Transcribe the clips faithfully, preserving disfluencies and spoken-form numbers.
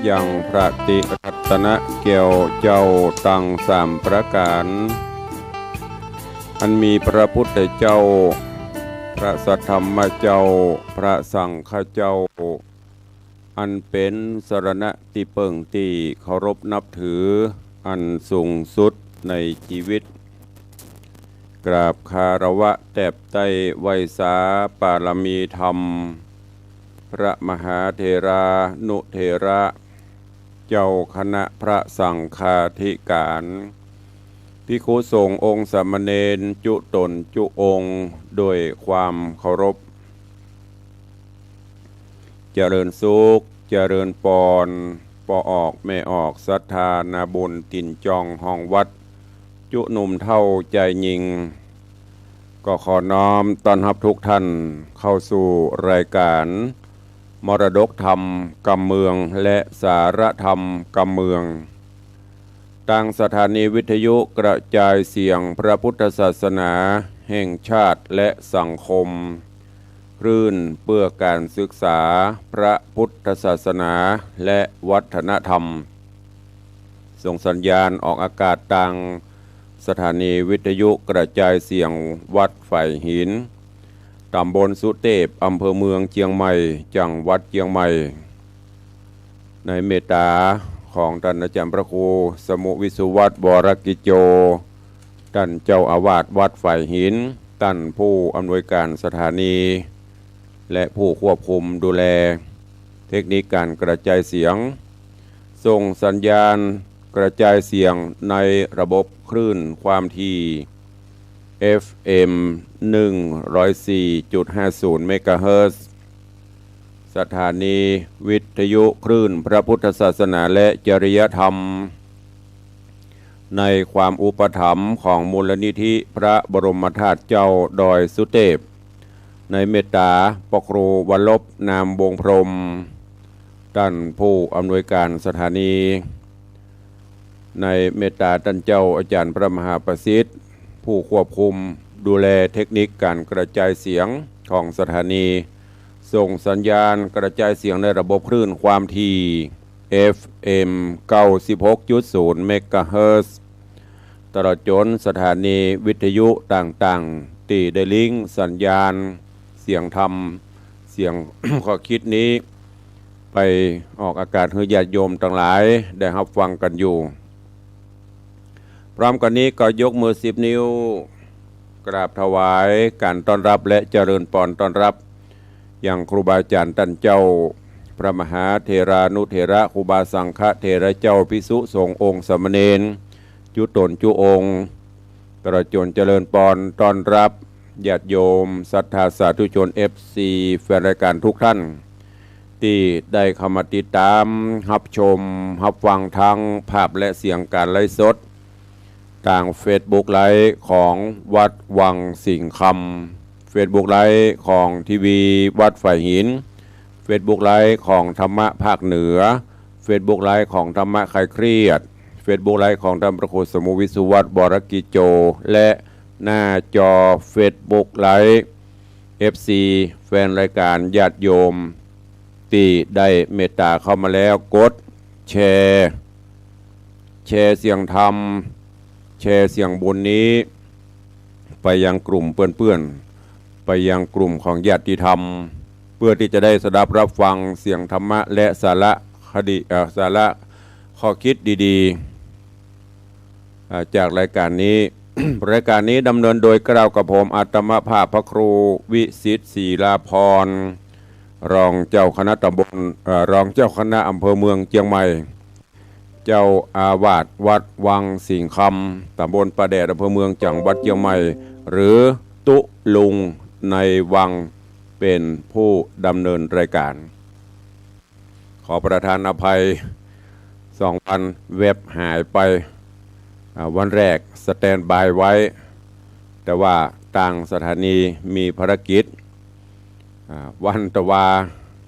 ยังพระติรัตนะแก้วเจ้าตังสามประก๋าน อันมีพระพุทธเจ้า พระสัทธรรมเจ้า พระสังฆเจ้า อันเป๋นสรณะตี้เปิ้งตี้เคารพนับถืออันสูงสุดในจีวิต กราบคารวะแตบไต้ไหว้สาปารมีธรรม พระมหาเถรานุเถระ เจ้าคณะพระสังฆาธิก๋าน ภิกขุสงฆ์องค์สามเณรจุ๊ต๋นจุ๊องค์ โดยความเคารพ เจริญสุข เจริญปอน ป้อออกแม่ออกศรัทธานาบุญตี๋นจองห้องวัด จุ๊หนุ่มเฒ่าจายญิง ก็ขอน้อมต้อนฮับทุกท่านเข้าสู่รายก๋าน มรดกธรรมกำเมือง และสาระธรรมกำเมือง ตางสถานีวิทยุกระจายเสียงพระพุทธศาสนาแห่งชาติและสังคม คลื่นเพื่อการศึกษาพระพุทธศาสนาและวัฒนธรรม ส่งสัญญาณออกอากาศตางสถานีวิทยุกระจายเสียงวัดฝายหิน ต๋ำบลสุเตพ อำเภอเมืองเจียงใหม่ จังหวัดเจียงใหม่ ในเมตต๋าของต้านอาจ๋ารย์พระครูสมุห์วิสุวัฒน์ วรกิจโจ ต้านเจ้าอาวาสวัดฝายหิน ต้านผู้อำนวยก๋านสถานี และผู้ควบคุมดูแลเทคนิคก๋านกระจายเสียง ส่งสัญญาณกระจายเสียงในระบบคลื่นความถี่ เอฟเอ็ม หนึ่งร้อยสี่จุดห้าศูนย์ เมกะเฮิรตซ์ สถานีวิทยุคลื่นพระพุทธศาสนาและจริยธรรม ในความอุปถัมภ์ของมูลนิธิพระบรมธาตุเจ้าดอยสุเตพ ในเมตต๋าพระครูวรรบ นามวงศ์พรหม ต้านผู้อำนวยก๋านสถานี ในเมตต๋าต้านเจ้าอาจ๋ารย์พระมหาประสิทธิ์ ผู้ควบคุมดูแลเทคนิคก๋านกระจายเสียงของสถานี ส่งสัญญาณกระจายเสียงในระบบคลื่นความถี่ เอฟเอ็ม เก้าสิบหกจุดศูนย์ เมกะเฮิรตซ์ ตลอดจ๋นสถานีวิทยุต่างๆ ตี้ได้ลิงก์สัญญาณเสียงธรรม เสียงข้อคิดนี้ ไปออกอากาศหื้อญาติโยมตังหลายได้ฮับฟังกั๋นอยู่ พร้อมกั๋นนี้ก็ยกมือสิบนิ้ว กราบถวายก๋านต้อนฮับและเจริญปอนต้อนฮับ ยังครูบาอาจ๋ารย์ต้านเจ้า พระมหาเถรานุเถระ ครูบาสังฆเถระเจ้า ภิกษุสงฆ์องค์สามเณร จุ๊ต๋นจุ๊องค์ ตลอดจ๋นเจริญปอนต้อนฮับ ญาติโยมศรัทธาสาธุชน เอฟซี แฟนรายก๋านทุกท่าน ตี้ได้เข้ามาติดต๋าม ฮับชม ฮับฟังตางภาพและเสียงก๋านไลฟ์สด ตางเฟซบุ๊กไลฟ์ของวัดวังสิงห์คำ เฟซบุ๊กไลฟ์ของทีวีวัดฝายหิน เฟซบุ๊กไลฟ์ของธรรมะภาคเหนือ เฟซบุ๊กไลฟ์ของธรรมะคลายเครียด เฟซบุ๊กไลฟ์ของต้านพระครูสมุห์วิสุวัฒน์ วรกิจโจ และหน้าจอเฟซบุ๊กไลฟ์ เอฟซี แฟนรายก๋าน ญาติโยม ตี้ได้เมตต๋าเข้ามาแล้ว กดแชร์ แชร์เสียงธรรม แชร์เสียงบุญนี้ ไปยังกลุ่มเปื้อนๆ ไปยังกลุ่มของญาติธรรม เพื่อตี้จะได้สดับฮับฟังเสียงธรรมะและสาระคดี เอ่อ สาระข้อคิดดีๆ อ่า จากรายก๋านนี้ รายก๋านนี้ดำเนินโดยเกล้ากับผม อาตมาภาพพระครูวิสิทธิ์ศรีลาภรณ์ รองเจ้าคณะตำบล เอ่อ รองเจ้าคณะอำเภอเมืองเจียงใหม่ เจ้าอาวาสวัดวังสิงห์คำ ตำบลป่าแดด อำเภอเมือง จังหวัดเจียงใหม่ หรือตุ๊ลุงในวัง เป๋นผู้ดำเนินรายก๋าน ขอประทานอภัย สองวันเว็บหายไป อ่า วันแรกสแตนด์บายไว้ แต่ว่าตางสถานีมีภารกิจ อ่า วันต่อว่า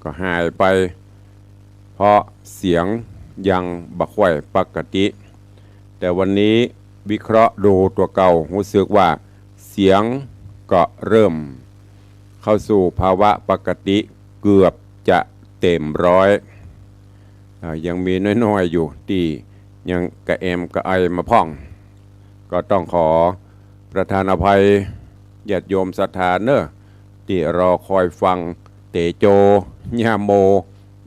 ก็หายไป เพราะเสียงยังบ่ค่อยปกติ แต่วันนี้วิเคราะห์ดูตั๋วเก่า ฮู้สึกว่าเสียงก็เริ่มเข้าสู่ภาวะปกติเกือบจะเต็มร้อย อ่า ยังมีน้อยๆ อยู่ ตี้ยังกระแอมกระไอมาพ่อง ก็ต้องขอประทานอภัยญาติโยมศรัทธาเน่อ ตี้รอคอยฟังเตโจ ญาโม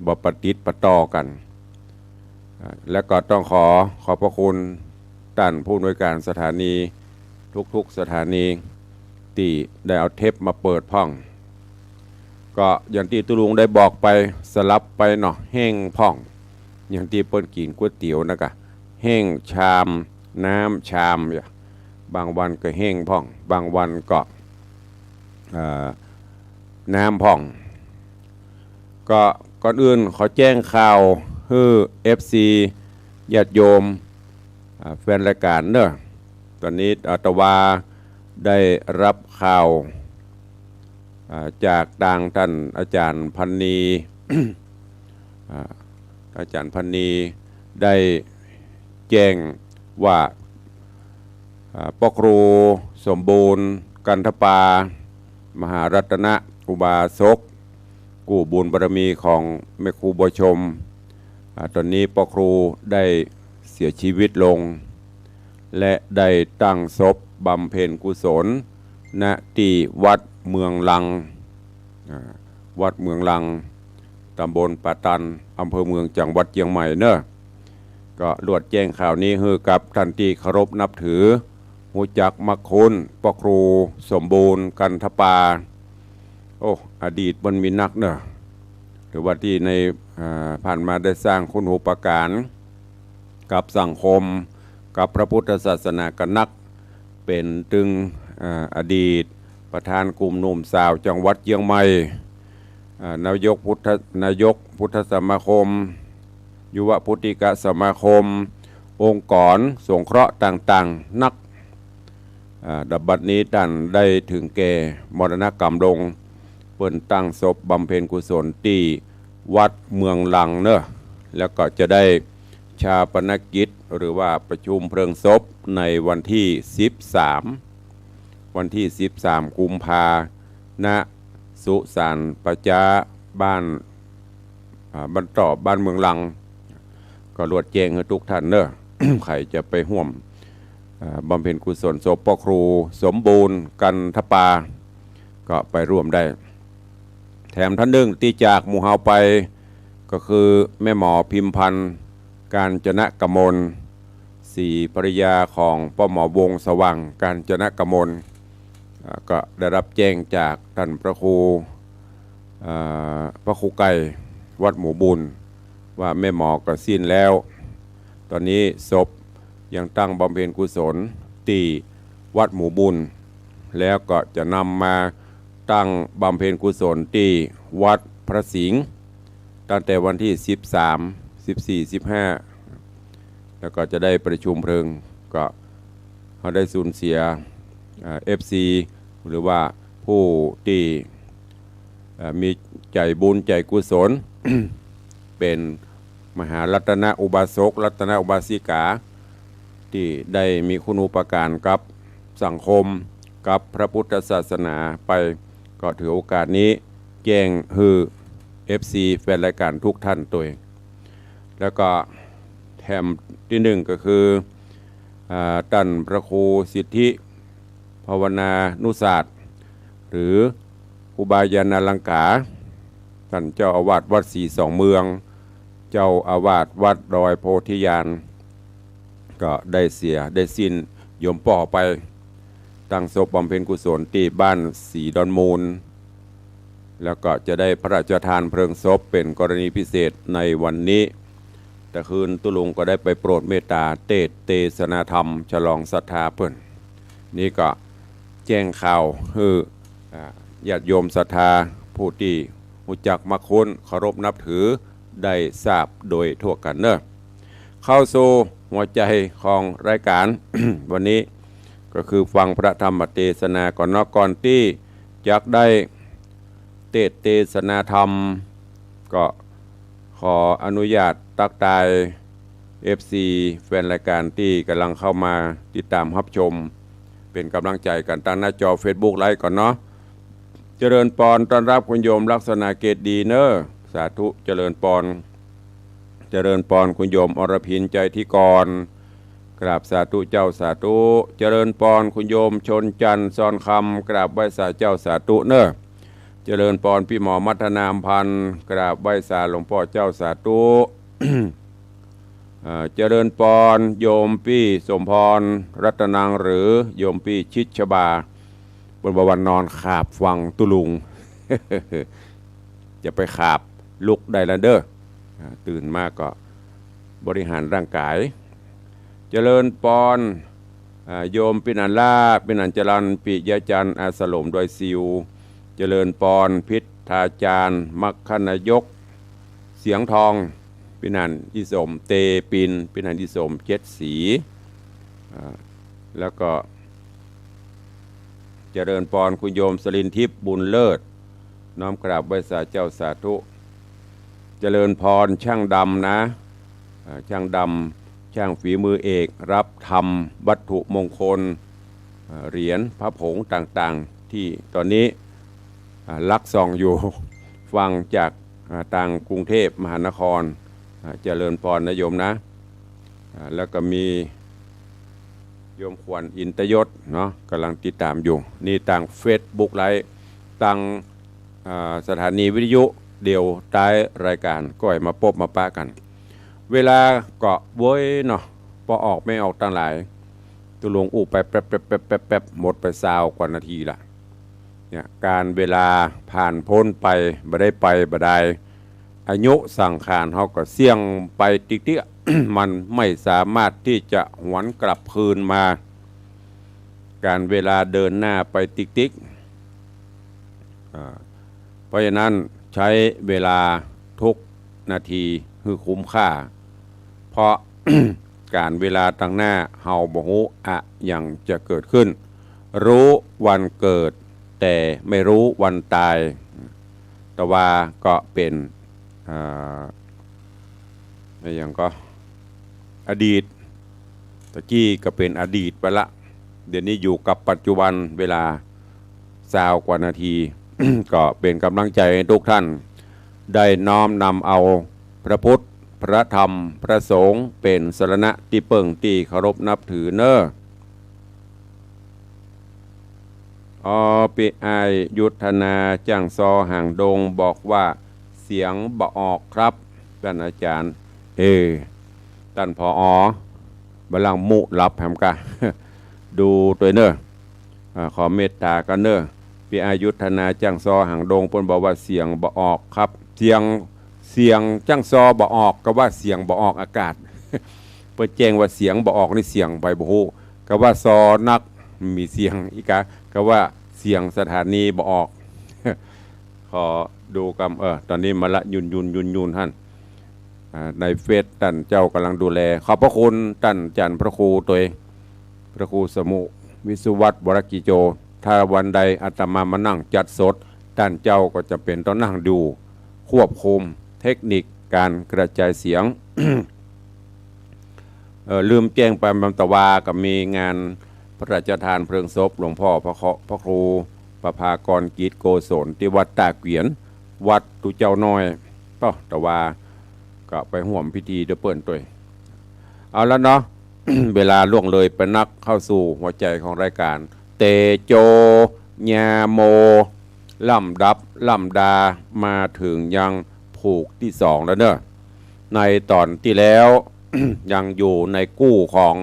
บ่ปะติดปะต่อกั๋น อ่า และก็ต้องขอขอบพระคุณต้านผู้อำนวยการสถานีทุกๆ สถานี ตี้ได้เอาเทปมาเปิดพ่อง ก็อย่างตี้ตุ๊ลุงได้บอกไป สลับไปเนาะ แห้งพ่อง อย่างตี้เปิ้นกิ๋นก๋วยเตี๋ยวนะกะ แห้งชาม น้ำชาม บางวันก็แห้งพ่อง บางวันก็ เอ่อ น้ำพ่อง ก็ก่อนอื่นขอแจ้งข่าวหื้อ เอฟซี ญาติโยม อ่า แฟนรายการเน่อ ต๋อนนี้อาตมาได้ฮับข่าว อ่า จากตางต้านอาจ๋ารย์พันนี อ่า อาจ๋ารย์พันนีได้แจ้งว่า อ่า ป้อครูสมบูรณ์ กันทปา มหารัตนอุบาสก กู้บุญบารมีของแม่ครูบัวชม อ่า ต๋อนนี้ป้อครูได้เสียชีวิตลง และได้ตั้งศพบำเพ็ญกุศล ณ ตี้วัดเมืองลัง อ่า วัดเมืองลัง ตำบลป่าตัน อำเภอเมือง จังหวัดเจียงใหม่เน่อ ก็ลวดแจ้งข่าวนี้หื้อกับต้านตี้เคารพนับถือ ฮู้จักมักคุ้น ป้อครูสมบูรณ์ กันทปา โอ้ อดีตเปิ้นมีนักเน่อ ถือว่าตี้ใน อ่า ผ่านมาได้สร้างคุณูปการกับสังคม กับพระพุทธศาสนากะนัก เป๋นตึง อ่า อดีตประธานกลุ่มหนุ่มสาวจังหวัดเจียงใหม่ อ่า นายกพุทธ นายกพุทธสมาคม ยุวพุทธิกสมาคม องค์กรสงเคราะห์ต่างๆ นัก อ่า ดับบัดนี้ต้านได้เถิงแก่มรณกรรมลง เปิ้นตั้งศพบำเพ็ญกุศลตี้วัดเมืองลังเน่อ แล้วก็จะได้ฌาปนกิจ หรือว่าประชุมเพลิงศพในวันตี้สิบสาม วันตี้สิบสามกุมภา ณ สุสานป่าจ๊าบ้าน อ่า บ้านต่อ บ้านเมืองลัง ก็ลวดแจ้งหื้อกู้ต้านเน่อ ใผจะไปฮ่วม อ่า บำเพ็ญกุศลศพป้อครูสมบูรณ์ กันทปา ก็ไปฮ่วมได้ แถมต้านนึ่งตี้จากหมู่เฮาไป ก็คือแม่หมอพิมพันธ์ กาญจนกมล ศรีภริยาของป้อหมอวงศ์สว่าง กาญจนกมล อ่า ก็ได้ฮับแจ้งจากต้านพระครู อ่า พระครูไก่ วัดหมู่บุญ ว่าแม่หมอก็สิ้นแล้ว ต๋อนนี้ศพยังตั้งบำเพ็ญกุศลตี้วัดหมู่บุญ แล้วก็จะนำมาตั้งบำเพ็ญกุศลตี้วัดพระสิงห์ ตั้งแต่วันตี้สิบสาม สิบสี่ สิบห้า แล้วก็จะได้ประชุมเพลิง ก็เฮาได้สูญเสีย อ่า เอฟซี หรือว่าผู้ตี้ เอ่อ มีใจ๋บุญใจ๋กุศล เป๋นมหารัตนอุบาสก รัตนอุบาสิกา ตี้ได้มีคุณูปการกับสังคม กับพระพุทธศาสนาไป ก็ถือโอกาสนี้แจ้งหื้อ เอฟซี แฟนรายการกู้ต้านตวย แล้วก็แถมตี้นึ่งก็คือ อ่า ต้านพระครูสิทธิภาวนานุศาสตร์ หรือครูบาญาณาลังกา ต้านเจ้าอาวาสวัดศรีสองเมือง เจ้าอาวาสวัดดอยโพธิญาณ ก็ได้เสีย ได้สิ้นโยมป้อไป ตั้งศพบำเพ็ญกุศลตี้บ้านศรีดอนมูล แล้วก็จะได้พระราชทานเพลิงศพเป๋นกรณีพิเศษในวันนี้ ตะคืนตุ๊ลุงก็ได้ไปโปรดเมตตาเตสน์เตสนาธรรมฉลองศรัทธาเปิ้น นี้ก็แจ้งข่าวหื้อ อ่า ญาติโยมศรัทธา ผู้ตี้ฮู้จักมักคุ้น เคารพนับถือ ได้ทราบโดยทั่วกั๋นเน่อ เข้าสู่หัวใจ๋ของรายการ วันนี้ก็คือฟังพระธรรมเตสนาก่อนเนาะ ก่อนตี้จะได้เตสน์เตสนาธรรม ก็ขออนุญาตตั๊กตาย เอฟซี แฟนรายการตี้ก่ำลังเข้ามาติดตามฮับชม เป๋นก๋ำลังใจ๋กั๋นตางหน้าจอเฟซบุ๊กไลฟ์ก่อนเนาะ เจริญปอน ต้อนฮับคุณโยมลักษณะเกตดีเน่อ สาธุ เจริญปอน เจริญปอนคุณโยมอรพิน ใจที่กร กราบสาธุเจ้าสาธุ เจริญปอนคุณโยมชนจันทร์ซอนคำ กราบไหว้สาเจ้าสาธุเนอะ เจริญปอนปี้หมอมัทนามพันธ์ กราบไหว้สาหลวงป้อเจ้าสาธุ เอ่อ เจริญปอนโยมปี้สมพรรัตนัง หรือโยมปี้ชิดชบา เปิ้นบอกว่านอนขาบฟังตุ๊ลุง จะไปขาบ ลุกได้แล้วเด้อ อ่า ตื่นมาก็บริหารร่างกาย เจริญปอน อ่า โยมปี้นันล่า ปี้นันจรัญ ปิยะจันทร์ อาสลมดอยสิว เจริญปอน พิทธาจารย์ มัคคนายก เสียงทอง ปี้นันอิสม เตปิน ปี้นันอิสม เจ็ดสี อ่า แล้วก็ เจริญปอนคุณโยมสลินทิพย์ บุญเลิศ น้อมกราบไหว้สาเจ้าสาธุ เจริญปอนช่างดำนะ อ่า ช่างดำ ช่างฝีมือเอก รับทำวัตถุมงคล อ่า เหรียญพระผงต่างๆ ที่ตอนนี้ อ่า ลักส่องอยู่ ฟังจาก อ่า ตางกรุงเทพมหานคร อ่า เจริญปอนนะโยมนะ อ่า แล้วก็มี โยมขวัญอินตยศเนาะ ก่ำลังติดต๋ามอยู่ นี่ตางเฟซบุ๊กไลฟ์ ตาง อ่า สถานีวิทยุ เดี๋ยวต๊ายรายก๋านก็มาปบมาปะกั๋น เวลาก็เว้ยเนาะ ปอออกแม่ออกตังหลาย ตุ๊ลุงอู้ไปแป๊บๆๆๆๆ หมดไปซาวกว่านาทีละ เนี่ย ก๋านเวลาผ่านป๊นไป บ่ได้ไปบ่ดาย อายุสังขารเฮาก็เสี้ยงไปติ๊กๆ มันไม่สามารถตี้จะหวนกลับคืนมา ก๋านเวลาเดินหน้าไปติ๊กๆ อ่า เพราะฉะนั้นใช้เวลาทุกนาทีหื้อคุ้มค่า เพราะ ก๋านเวลาตังหน้าเฮาบ่ฮู้อะหยังจะเกิดขึ้น รู้วันเกิด แต่ไม่รู้วันต๋าย แต่ว่าก็เป๋น อ่า อะหยังก็ อดีต ตะกี้ก็เป๋นอดีตไปละ เดี๋ยวนี้อยู่กับปัจจุบันเวลา ซาวกว่านาที ก็เป๋นก๋ำลังใจ๋หื้อทุกท่าน ได้น้อมนำเอาพระพุทธ พระธรรม พระสงฆ์ เป๋นสรณะตี้เปิ้งตี้เคารพนับถือเน่อ อ๋อ ปี้อ้ายยุทธนาจ้างซอหางดงบอกว่าเสียงบ่ออกครับ ต้านอาจ๋ารย์ เออ ต้าน ผอ บ่าลังมุหลับแหมกะ ดูตวยเน่อ อ่า ขอเมตต๋ากั๋นเน่อ ปี้อ้ายยุทธนาจ้างซอหางดง เปิ้นบอกว่าเสียงบ่ออกครับ เสียง เสียงจ้างซอบ่ออก กาว่าเสียงบ่ออกอากาศ เปิ้นแจ้งว่าเสียงบ่ออกนี่เสียงใผบ่ฮู้ กาว่าซอนัก มีเสียงอีกา กาว่าเสียงสถานีบ่ออก ขอดูกำ เออ ต๋อนนี้มาละ ยุนยุนยุนยุนหั้น อ่า ในเฟซต้านเจ้าก๋ำลังดูแล ขอบพระคุณต้านอาจ๋ารย์พระครูตวย พระครูสมุ วิศวัตร วรกิจโจ ถ้าวันใดอาตมามานั่งจัดสด ต้านเจ้าก็จะเป๋นต้องนั่งดู ควบคุมเทคนิคก๋านกระจายเสียง เอ่อ ลืมแจ้งไป บางตะวาก็มีงานพระราชทานเพลิงศพหลวงพ่อพระเคราะห์ พระครูประภากรกิจโกศล ตี้วัดต้าเกวียน วัดตุ๊เจ้าน้อย ก็ตะวาก็ไปฮ่วมพิธีตวยเปิ้นตวย เอาละเนาะ เวลาล่วงเลยไปนัก เข้าสู่หัวใจ๋ของรายก๋าน เตโจ ญาโม ลำดับลำดา มาเถิงยังผูกตี้สองแล้วเน่อ ในต๋อนตี้แล้ว ยังอยู่ในกู้ของ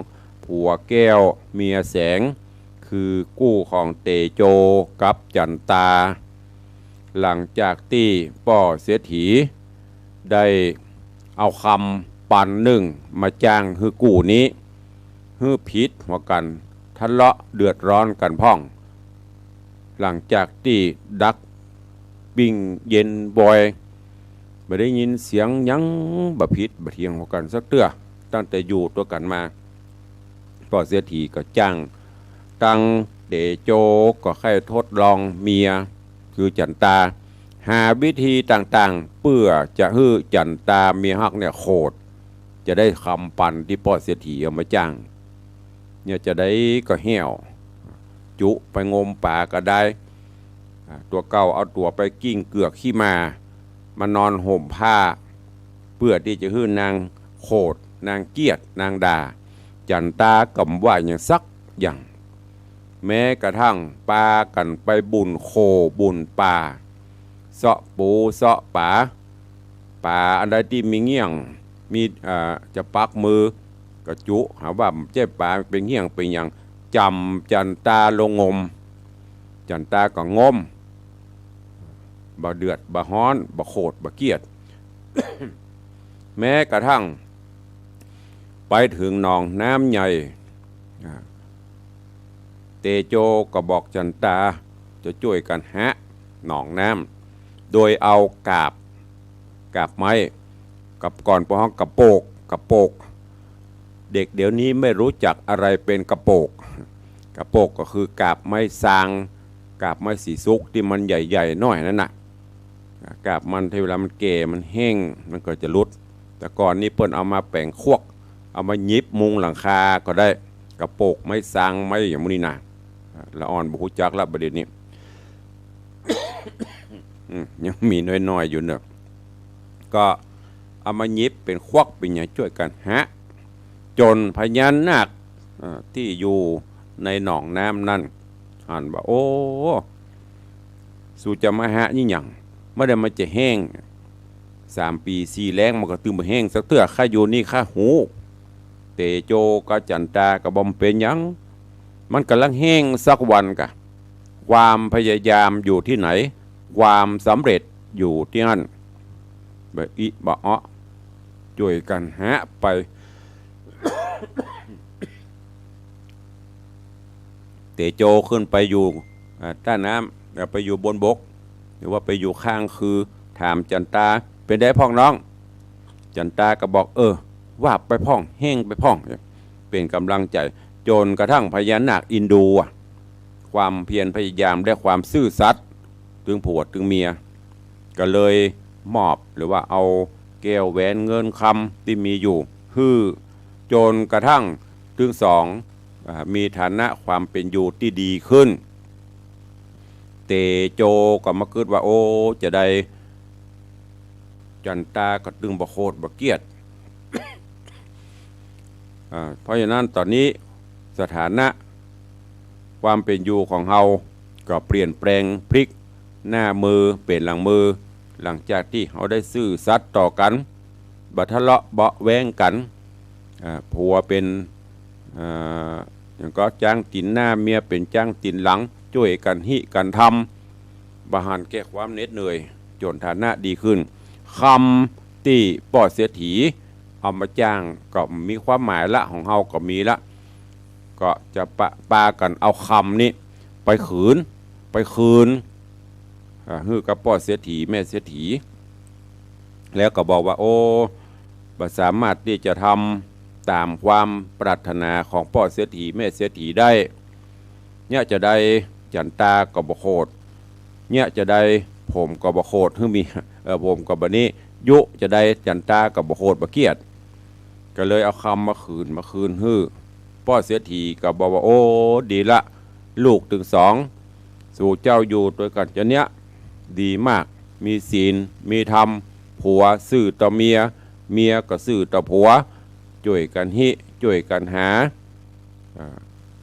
ผัวแก้วเมียแสง คือกู้ของเตโจกับจั๋นตา หลังจากตี้ป้อเศรษฐีได้เอากำปันนึ่งมาจ้างหื้อกู้นี้ หื้อผิดหัวกั๋น ทะเลาะเดือดร้อนกั๋นพ่อง หลังจากตี้ดักปิ้งเย็นบ่อย บ่ได้ยินเสียงหยังบ่ผิดบ่เถียงหัวกั๋นสักเตื้อ ตั้งแต่อยู่ตวยกั๋นมา ป้อเศรษฐีก็จ้าง ตังเตโจก็ใค่ทดลองเมีย คือจั๋นตา หาวิธีต่างๆ เปื้อจะหื้อจั๋นตาเมียฮักเนี่ยโขด จะได้กำปันตี้ป้อเศรษฐีเอามาจ้าง เนี่ยจะได้ก็แห้ว จุไปงมป๋าก็ได้ อ่า ตั๋วเก่าเอาตั๋วไปกลิ้งเกือกขี้หม่า มานอนห่มผ้า เปื้อตี้จะหื้อนางโขด นางเกลียด นางด่า จั๋นตาก็บ่ว่าหยังสักอย่าง แม้กระทั่งปากั๋นไปบุ่นโข่บุ่นป่า เซาะปูเซาะป๋า ป๋าอันใดตี้มีเงี้ยง มี เอ่อ จะปักมือ ก็จุ หาว่าบ่ใจ้ป๋าเป๋นเงี้ยงเป๋นหยัง จ่ำจั๋นตาลงงม จั๋นตาก็งม บ่เดือดบ่ฮ้อน บ่โขดบ่เกลียด แม้กระทั่งไปเถิงหนองน้ำใหญ่ อ่า เตโจก็บอกจั๋นตาจะจ้วยกั๋นหาหนองน้ำ โดยเอากาบ กาบไม้ กับก่อนปอฮ้องกระโปก กระโปก เด็กเดี๋ยวนี้ไม่รู้จักอะไรเป็นกระโปก กระโปกก็คือกาบไม้ซาง กาบไม้สีสุกตี้มันใหญ่ๆ หน้อยนั่นน่ะ กาบมันที่เวลามันแก่มันแห้งมันก็จะหลุด แต่ก่อนนี้เปิ้นเอามาแป๋งขวัก เอามาหยิบมุงหลังคาก็ได้ กระโปกไม้ซางไม้อย่างหมู่นี้นะ ละอ่อนบ่ฮู้จักละบ่าเดี่ยวนี้ อืม ยังมีน้อยๆ อยู่เนาะ ก็เอามาหยิบเป๋นขวักเป๋นหยังจ้วยกั๋นหา จ๋นพญานาค เอ่อ ตี้อยู่ในหนองน้ำนั้น หันว่า โอ้ สูจะมาหานี่หยัง บ่าเดี่ยวมันจะแห้ง สามปี๋สี่แล้งมันก็ตึงบ่แห้งสักเตื้อ ข้าอยู่นี่ข้าฮู้ เตโจกับจั๋นตาก็บ่เป๋นหยัง มันก่ำลังแห้งสักวันกะ ความพยายามอยู่ตี้ไหน ความสำเร็จอยู่ตี้นั่น บ่อิบ่เอะ จ้วยกั๋นหาไป เตโจขึ้นไปอยู่ อ่า ใต้น้ำ แล้วไปอยู่บนบก หรือว่าไปอยู่ข้างคือ ถามจั๋นตา เป๋นใดพ่องน้อง จั๋นตาก็บอก เออ วาบไปพ่อง แห้งไปพ่อง เป๋นก๋ำลังใจ๋ จ๋นกระทั่งพญานาคอินดูอะ ความเพียรพยายามและความซื่อสัตย์ ตึงผัวตึงเมีย ก็เลยมอบหรือว่าเอาแก้วแหวนเงินคำตี้มีอยู่หื้อ จ๋นกระทั่งตึงสอง อ่า มีฐานะความเป๋นอยู่ตี้ดีขึ้น เตโจก็มากึ๊ดว่า โอ้ จะใด จั๋นตาก็ตึงบ่โขดบ่เกลียด อ่า เพราะฉะนั้นต๋อนนี้สถานะความเป๋นอยู่ของเฮาก็เปลี่ยนแปลงพลิกหน้ามือเป๋นหลังมือ หลังจากตี้เฮาได้ซื่อสัตย์ต่อกั๋น บ่ทะเลาะเบาะแว้งกั๋น อ่า ผัวเป๋น อ่า หยังก็จ๊างตี๋นหน้า เมียเป๋นจ๊างตี๋นหลัง จ้วยกั๋นฮิกั๋นทำ บ่หันแก่ความเหน็ดเหนื่อย จ๋นฐานะดีขึ้น คำตี้ป้อเศรษฐีเอามาจ้างก็มีความหมายละ ของเฮาก็มีละ ก็จะปะ ปากั๋นเอาคำนี้ไปขืน ไปคืน อ่า หื้อกับป้อเศรษฐีแม่เศรษฐี แล้วก็บอกว่า โอ้ บ่สามารถตี้จะทำต๋ามความปรารถนาของป้อเศรษฐีแม่เศรษฐีได้ เยียะจะใด จั๋นตาก็บ่โขด เยียะจะใด ผมก็บ่โขด หื้อมี เอ่อ ผมก็บ่นี้ ยุจะใด จั๋นตาก็บ่โขดบ่เกลียด ก็เลยเอาคำมาคืน มาคืนหื้อ ป้อเศรษฐีก็บอกว่า โอ้ ดีละ ลูกตึงสอง สูเจ้าอยู่ตวยกั๋นจะเนี้ย ดีมาก มีศีล มีธรรม ผัวซื่อต่อเมีย เมียก็ซื่อต่อผัว จ้วยกั๋นฮิ จ้วยกั๋นหา อ่า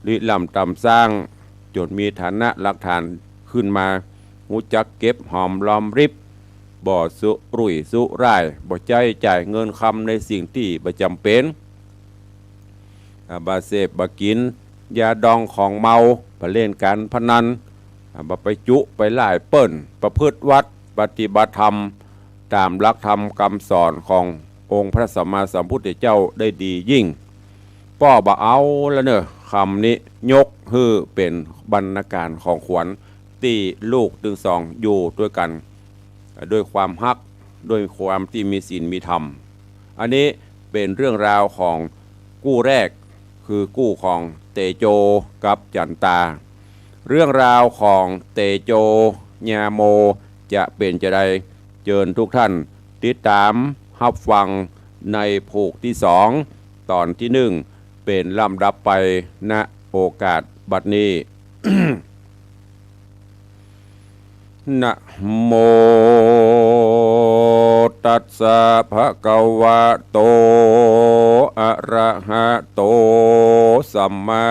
ริร่ำต๋ำสร้าง จ๋นมีฐานะหลักฐานขึ้นมา ฮู้จักเก็บหอมรอมริบ บ่สุรุ่ยสุร่าย บ่ใจ๊จ่ายเงินคำในสิ่งตี้บ่จ๋ำเป๋น อ่า บ่เสพบ่กิ๋นยาดองของเมา บ่เล่นก๋านพนัน อ่า บ่ไปจุไปล่ายเปิ้น ประพฤติวัตรปฏิบัติธรรม ต๋ามหลักธรรมกำสอนขององค์พระสัมมาสัมพุทธเจ้าได้ดียิ่ง ป้อบ่เอาละเน่อ คำนี้ยกหื้อเป๋นบรรณาการของขวัญ ตี้ลูกตึงสองอยู่ตวยกั๋น ด้วยความฮัก ด้วยความตี้มีศีลมีธรรม อันนี้เป๋นเรื่องราวของกู้แรก คือกู้ของเตโจกับจั๋นตา เรื่องราวของเตโจญาโมจะเป๋นจาใด เจิญทุกท่านติดต๋ามฮับฟังในผูกตี้สอง ต๋อนตี้นึ่ง เป๋นลำดับไป ณ โอกาสบัดนี้ นะโม ตัสสะ ภะคะวะโต อะระหะโต สัมมา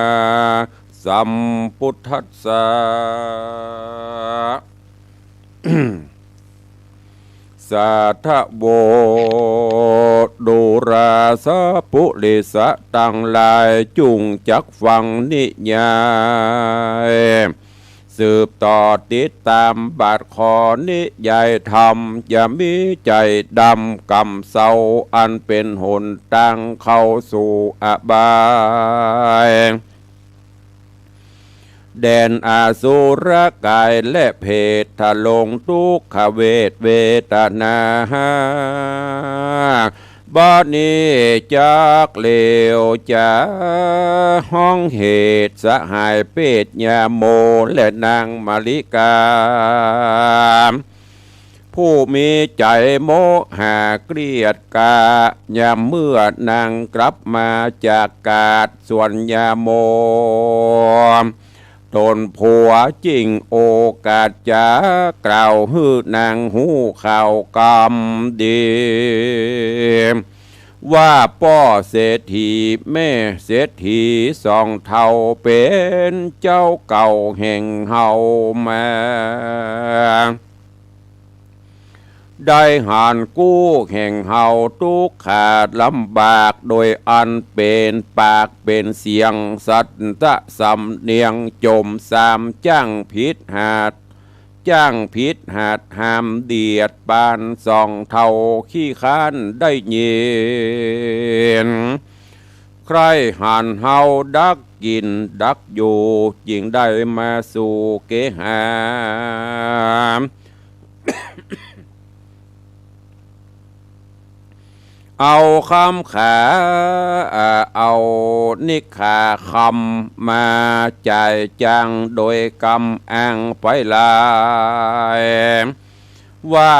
สัมพุทธัสสะ สาธะโว ดูราสะปุริสะตังหลาย จุ่งจักฟังนิยาย สืบต่อติดต๋ามบาทข้อนิยายธรรม อย่ามีใจ๋ดำ ก๋ำเศร้า อันเป๋นหนตางเข้าสู่อบาย แดนอสุรกายและเปรต ทรงทุกขเวทเวทนา บ่านี้จักเหลียวจ๋า ฮ้องเหตุสหายเปรตยาโมและนางมาริกา ผู้มีใจ๋โมหะเกลียดกล้า ยามเมื่อนางกลับมาจากก๋าดสวนยาโม ต๋นผัวจึ่งโอกาสจะกล่าวหื้อนางฮู้ข่าวกำดี ว่าป้อเศรษฐีแม่เศรษฐีสองเฒ่า เป๋นเจ้าเก่าแห่งเฮามา ได้หาญกู้แห่งเฮาตุ๊กข์ขาดลำบาก โดยอันเป๋นปากเป๋นเสียงสัตย์สำเนียงจมซาม จ้างผิดหัด จ้างผิดหัดห้ามเดียดปาน สองเฒ่าขี้คร้านได้ยิน ใคร่หันเฮาดักกิ๋นดักอยู่ จึ่งได้มาสู่เกหา เอาคำขา เอานิขาคำมาจ่ายจาง โดยกำอ้างไปหลาย ว่า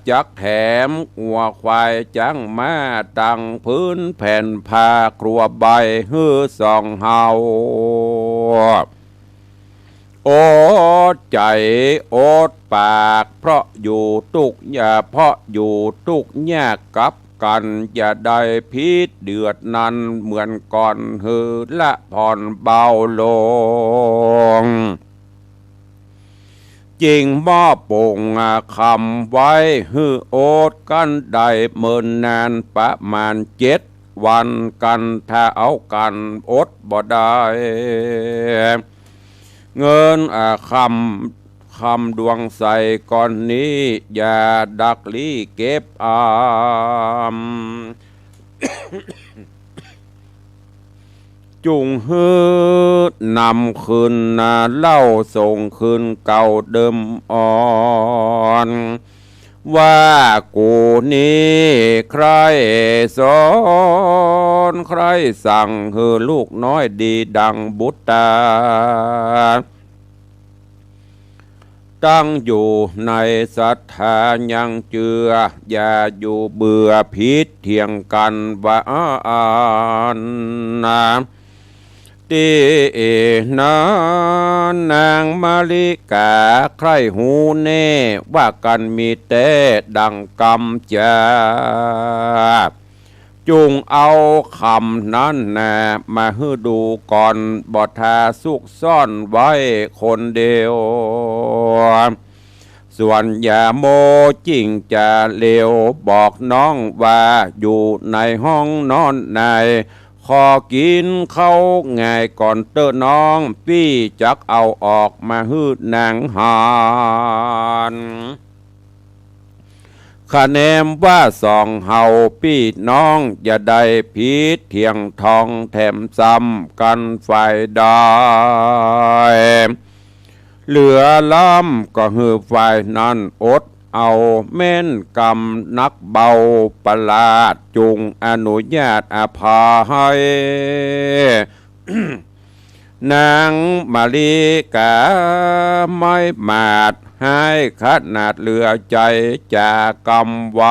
จักแถมงัวควายจ๊างม้า ตังผืนแผ่นผ้าครัวใบ หื้อสองเฮา อดใจ๋อดปาก เพราะอยู่ตุ๊กข์ยาก เพราะอยู่ตุ๊กข์ยากกับกั๋น อย่าได้ผิดเดือดนั้นเหมือนก่อน หื้อละผ่อนเบาลง จึ่งมอบปงคำไว้ หื้ออดกั๋นได้เมินนานประมาณเจ็ดวันกั๋น ถ้าเอากั๋นอดบ่ได้ เงิน อ่า คำ คำดวงใสก้อนนี้ อย่าดักลี้เก็บอำ จุ่งหื้อนำคืนนา เล่าส่งคืนเก่าเดิมอ่อน ว่ากูนี้ใคร่สอน ใคร่สั่งหื้อลูกน้อยดีดังบุตรา ตั้งอยู่ในศรัทธายังเจือ อย่าอยู่เบื่อผิดเถียงกั๋นว่าอั้นนา ตี้นั้นนางมาริกาใคร่ฮู้แน่ว่ากั๋นมีแต๊ดังกำจา จุ่งเอาคำนั้นนา มาหื้อดูก่อน บ่ทาซุกซ่อนไว้คนเดียว ส่วนยาโมจึ่งจะเลียวบอกน้องว่า อยู่ในห้องนอนใน ขอกิ๋นข้าวง่ายก่อนเต๊อะน้อง ปี้จักเอาออกมาหื้อนางหัน คะแนมว่าสองเฮาปี้น้อง อย่าได้ผิดเถียงทองแถมซ้ำกั๋นฝ่ายใด เหลือล้ำก็หื้อฝ่ายนั้นอดเอา แม้นกำหนักเบาประหลาด จุ่งอนุญาตอภัย นางมาริกาไม่มาด ฮ้ายขนาดเหลือใจ๋จากำไหว้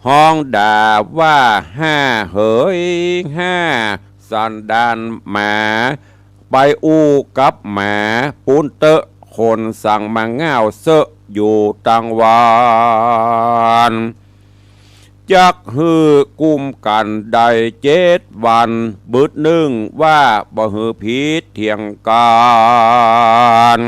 ฮ้องด่าว่าห้าเหยห้า สันดานหมา ไปอู้กับหมาปู๊นเต๊อะ ค คนสั่งมาง่าวเซอะอยู่ตังวาน จักหื้อกุมกั๋นได้เจ็ดวัน บึดนึ่งว่าบ่หื้อผิดเถียงกั๋น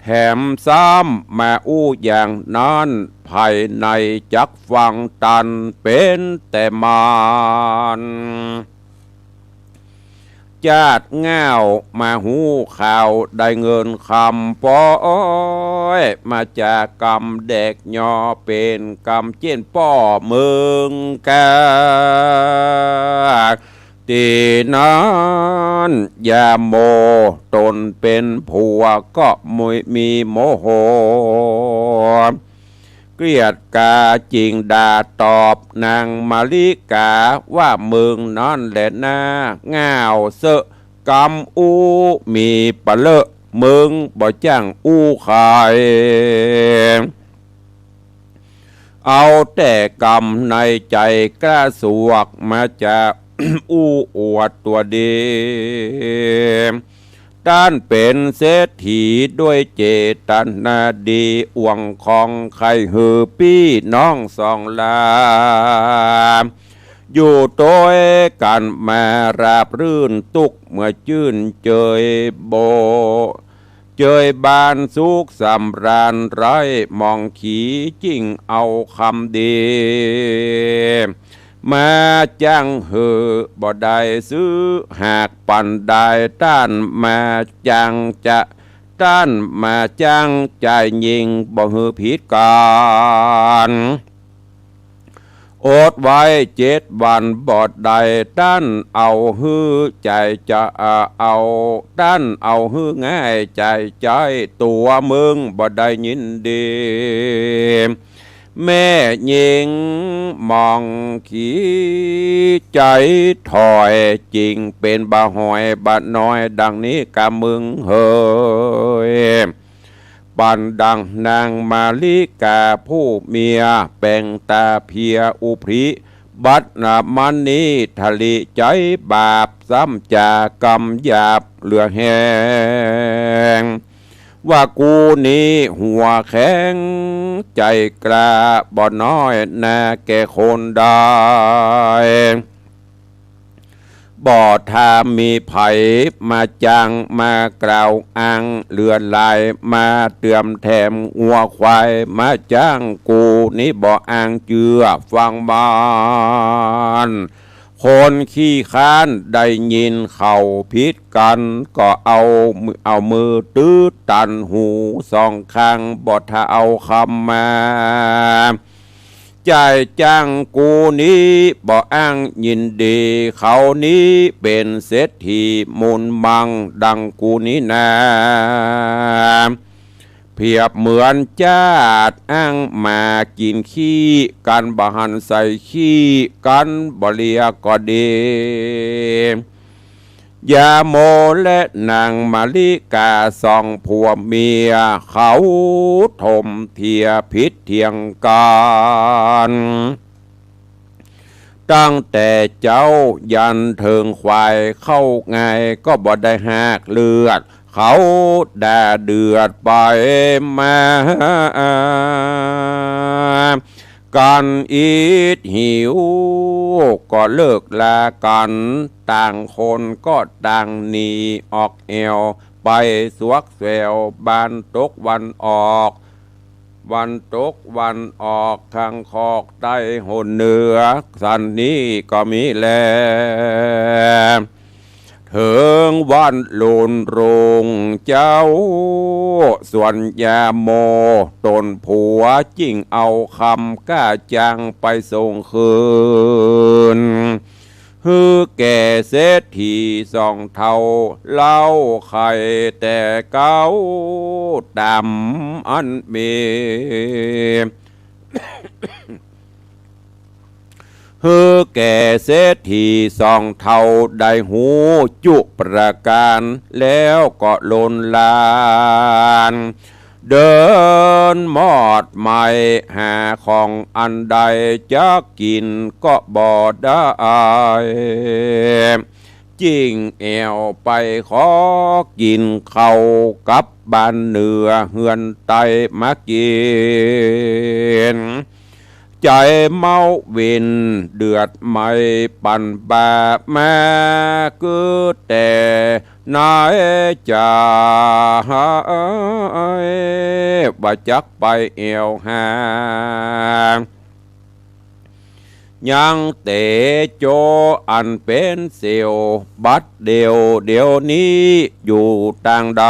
แถมซ้ำมาอู้อย่างนั้น ภายในจักฟังตันเป๋นแต่มาน จาดง่าวมาฮู้ข่าวได้เงินคำป๊อย มาจากกำแดกยอเป๋นกำเจ๊นป้อเมืองกา ตี้นั้นยาโมต๋นเป๋นผัวก็มี มีโมโห เกลียดกาจึงด่าตอบนางมาริกาว่า มึงนั้นแหละนา ง่าวเซอะกำอู้ มีปะเลอะ มึงบ่จ้างอู้ใค่ เอาแต่กำในใจ๋กล้าสวก มาจะอู้อวดตั๋วดี ต้านเป๋นเศรษฐีด้วยเจตนาดี อ่วงของใค่หื้อปี้น้องสองหลา อยู่ตวยกั๋นมาราบรื่น ตุ๊กเมื่อจื้นเจยโบ เจยบานสุขสำราญ ไร้หมองขี จึ่งเอากำดี มาจ้างหื้อบ่ได้ซื้อ หากปันได้ต้านมาจ้างจะ ต้านมาจ้างจ่ายยิ่ง บ่หื้อผิดกั๋น อดไว้เจ็ดวันบ่ได้ ต้านเอาหื้อจ่ายจะ เอา ต้านเอาหื้อง่ายจ่ายใจ๊ ตั๋วมึงบ่ได้ยินดี แม่ญิงหมองขี ใจ๋ถอยจึ่งเป๋นบ่าหอยบ่าน้อย ดังนี้กามึงเหย ปันดังนางมาริกาผู้เมีย แป๋งต๋าเพลียอุพริ บัดนำมานี้ทะลิใจ๊บาป ซ้ำจากำหยาบเหลือแฮง ว่ากูนี้หัวแข็งใจ๋กล้า บ่น้อยหน้าแก่คนได้ บ่ถ้ามีใผมาจ้าง มากล่าวอ้างเหลือหลาย มาเติมแถมงัวควาย มาจ้างกูนี้บ่อ้างเจื้อฟังมัน คนขี้คร้านได้ยินเขาผิดกั๋น ก็เอา เอามือตื้อตันหูสองข้าง บ่ถ้าเอากำมา จ่ายจ้างกูนี้บ่อ้างยินดี เขานี้เป๋นเศรษฐีมูลมั่งดังกูนี้นา เปรียบเหมือนจาดอ้างหมากิ๋นขี้กั๋น บ่หันใส่ขี้กั๋น บ่เลียก็ดี ยาโมและนางมาริกาสองผัวเมีย เขาถมเถียงผิดเถียงกั๋น ตั้งแต่เจ๊ายันเถิงควาย เข้าไงก็บ่ได้หากเลือด เขาด่าเดือดไปมา กั๋นอิดหิว ก็เลิกลากั๋น ต่างคนก็ต่างหนีออกแอ่ว ไปสวกแสวบ้านตกวันออก วันตกวันออก ข้างคอกใต้หนเหนือ สันนี้ก็มีแล เถิงวันลุนรุ่งเจ๊า ส่วนยาโมต๋นผัว จึ่งเอากำก้าจ้างไปส่งคืน หื้อแก่เศรษฐีสองเฒ่า เล่าใค่แต่เก๊าต๋ามอันมี หื้อแก่เศรษฐีสองเฒ่าได้ฮู้จุประก๋าน แล้วก็ลนลาน เดินมอดไหม้หาของอันใดจะกิ๋นก็บ่ได้ จึ่งแอ่วไปขอกิ๋นข้าวกับบ้านเหนือเฮือนใต้มากิ๋น ใจ๋เมาวินเดือดไหม้ปั่นบ่ามา กึ๊ดแต่ในใจ๋ ว่าจักไปแอ่วหา ยังเตโจอันเป๋นเสี่ยว บัดเดี่ยวเดี๋ยวนี้อยู่ตางใด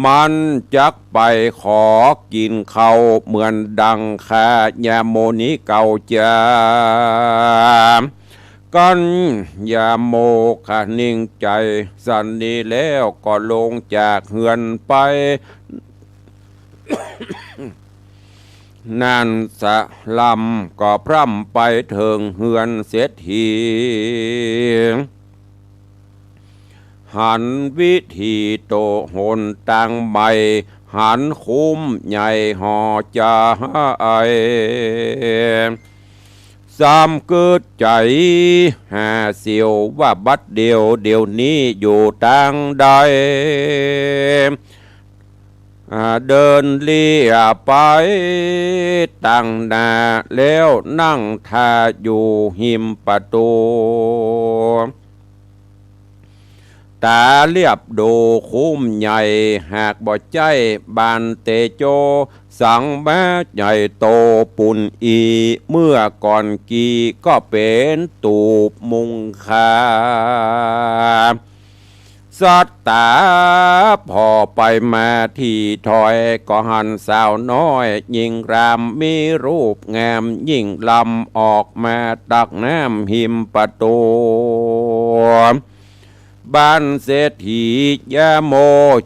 มันจักไปขอกิ๋นข้าวเหมือนดังข้ายาโมนี้เก่าจา กัณฑ์ยาโมคะนิ่งใจ๋สันนี้แล้วก็ลงจากเฮือนไป นั้นสะลำก็พร่ำไปเถิงเฮือนเศรษฐี หันวิถีโตหนตางใหม่ หันคุ้มใหญ่ห่อจาไอ ซ้ำกึ๊ดใจ๋หาเสี่ยวว่าบัดเดี่ยวเดี๋ยวนี้อยู่ตางใด อ่า เดินเลี่ยไปตางหน้าแล้วนั่งท่าอยู่หิมประตู ต๋าเลียบดูคุ้มใหญ่ หากบ่ใจ้บ้านเตโจ สังมาใหญ่โตปูนอี้ เมื่อก่อนกี้ก็เป๋นตูบมุงคา สัตตาผ่อไปมาตี้ถ้อย ก็หันสาวน้อยหญิงราม มีรูปงามยิ่งล้ำ ออกมาตักน้ำหิมประตู บ้านเศรษฐียาโม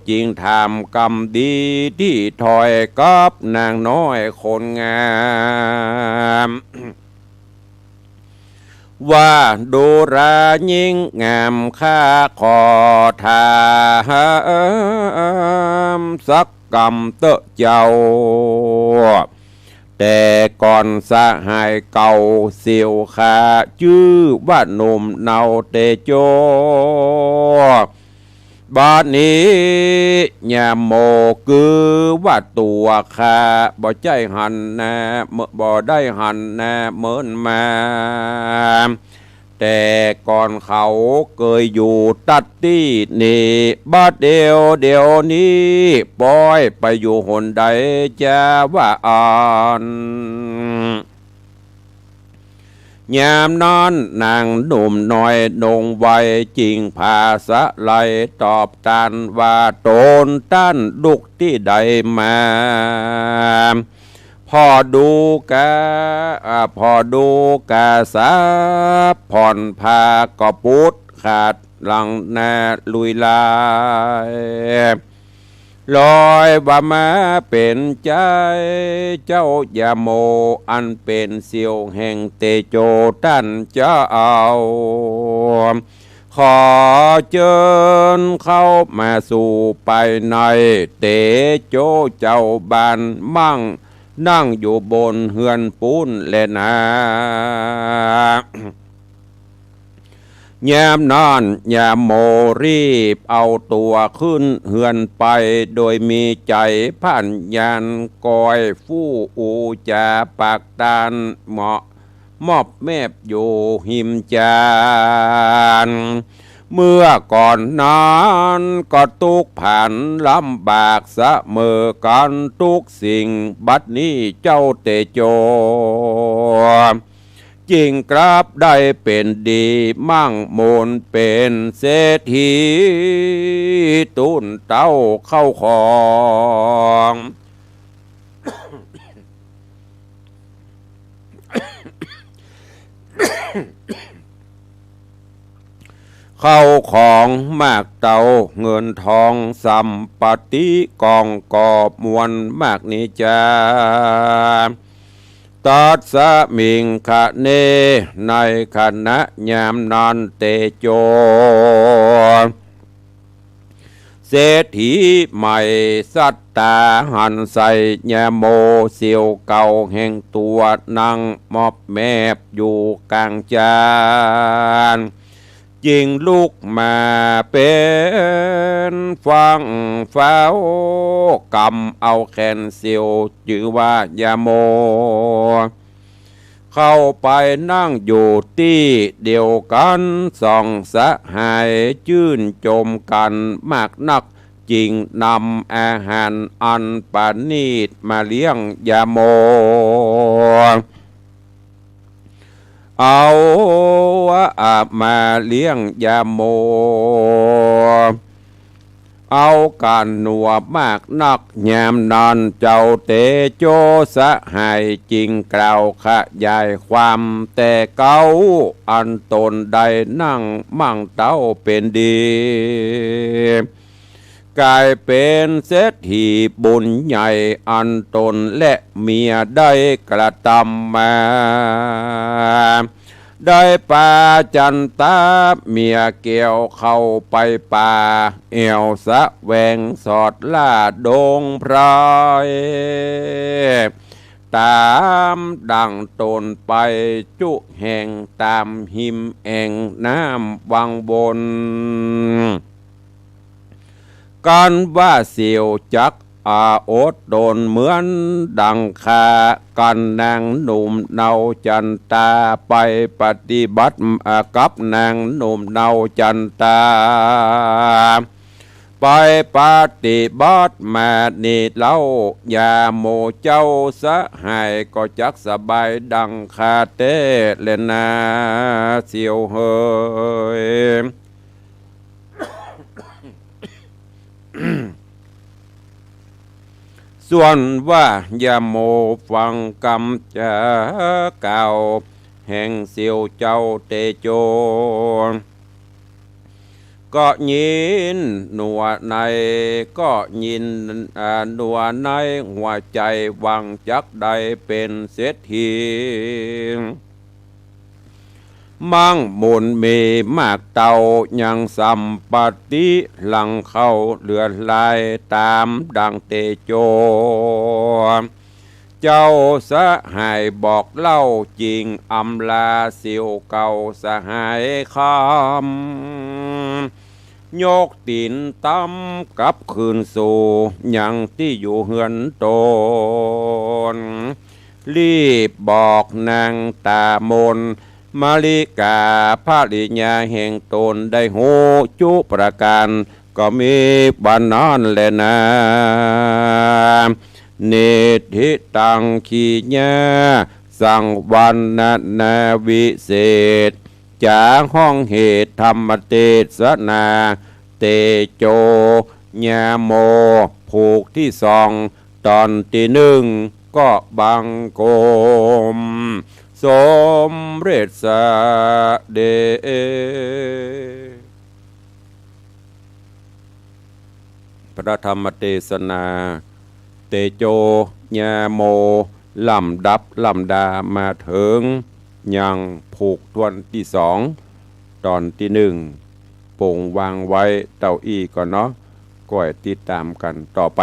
จึงถามกำดีตี้ถ้อยกับนางน้อยคนงาม ว่าดูราหญิงงาม ข้าขอถามสักกำเต๊อะเจ้า แต่ก่อนสหายเก่าเสี่ยวข้า จื้อว่าหนุ่มเนาเตโจ บัดนี้ยาโมคือว่าตั๋วข้า บ่ใจ้หันหน้า บ่ได้หันหน้าเมินมา แต่ก่อนเขาเกยอยู่ตัดตี้นี่ บัดเดี่ยวเดี๋ยวนี้ ป้อยไปอยู่หนใดจาว่าอั้น ยามนั้นนางหนุ่มน้อยนงไว จึงผาสะไหลตอบต้านว่า ตนต้านลุกตี้ใดมา ผ่อดูกา อ่า ผ่อดูกาสาผ่อนผ้าก็ปุดขาดหลังหน้าลุยลาย ลอยว่ามาเป๋นใจ๋ เจ้ายาโมอันเป๋นเสี่ยวแห่งเตโจต้านเจ้า ขอเจิญเข้ามาสู่ภายใน เตโจเจ้าบ้านมั่ง นั่งอยู่บนเฮือนปูนแลนา ยามนั้นยาโมรีบเอาตั๋วขึ้นเฮือนไป โดยมีใจ๋ผ่านยานกอยฟู่อู้จ๋าปากต้าน เหมาะมอบแมบอยู่หิมจาน เมื่อก่อนนั้นก็ตุ๊กข์ผันลำบากเสมอกั๋นทุกสิ่ง บัดนี้เจ้าเตโจ จึงกลับได้เป๋นดีมั่งมูลเป๋นเศรษฐี ตุ๊นเต้าเข้าของ เข้าของมากเต้าเงินทองสัมปติกองกอบมวลมากนี้จา ตัสมิงคะเน ในขณะยามนั้นเตโจ เศรษฐีใหม่สัตตาหันใส่ยาโมเสี่ยวเก่าแห่งตั๋วนั่งมอบแมบอยู่ก๋างจาน จึงลุกมาเป๋นฟั่งเฝ้า ก๋ำเอาแขนเสี้ยวจื้อว่ายาโม เข้าไปนั่งอยู่ตี้เดียวกั๋น สองสหายจื้นจมกั๋นมากนัก จึงนำอาหารอันประณีตมาเลี้ยงยาโม เอา อ่า มาเลี้ยงยาโม เอากั๋นนัวมากนัก ยามนั้นเจ้าเตโจสหายจึงกล่าวขยายความแต่เก๊า อันตนได้นั่งมั่งเต้าเป๋นดี ก๋ายเป๋นเศรษฐีบุญใหญ่ อันตนและเมียได้กระตำมา ได้ปาจันตาเมียแก้วเข้าไปป่า แอ่วแสวงสอดล่าดงไพร ต๋ามดั่งตนไปจุแห่งต๋ามฮิมแอ่งน้ำวังวน กั๋นว่าเสี้ยวจัก อ่า อดตนเหมือนดั่งข้า กั๋นนางหนุ่มเนาจันตา ไปปฏิบัติ อ่า กับนางหนุ่มเนาจันตา ไปปฏิบัติมานี้เล่า ยาโมเจ้าสหายก็จักสบายดั่งข้าแต๊แลนา เสี้ยวเหย ส่วนว่ายาโมฟังกำจากล่าวแห่งเสี้ยวเจ้าเตโจ ก็ยินนัวใน ก็ยิน อ่า นัวในหัวใจ๋หวังจักได้เป๋นเศรษฐี มั่งมูลมีมากเต้า ยังสัมปัตติหลั่งเข้าเหลือหลาย ต๋ามดั่งเตโจ เจ้าสหายบอกเล่า จึงอำลาเสี้ยวเก่าสหายคำ ยกตี๋นตำกลับคืนสู่ยังตี้อยู่เฮือนตน รีบบอกนางต๋ามน มะลิกาภริยาแห่งตนได้ฮู้จุประก๋าน ก็มีวันนั้นแลนา นิทธิตัง ขีญา สังวรรณนาวิเศษ จ๋าห้องเหตุธรรมเตสนา เตโจ ยาโม ผูกตี้สอง ต๋อนตี้นึ่ง ก็บังคมสมเร็จเสด็จ พระธรรมเตสนา เตโจ ยาโม ลำดับลำดามาเถิง ยังผูกถ้วนตี้สอง ต๋อนตี้นึ่ง ปงวางไว้เต้าอี้ก่อนเนาะ ก้อยติดต๋ามกั๋นต่อไป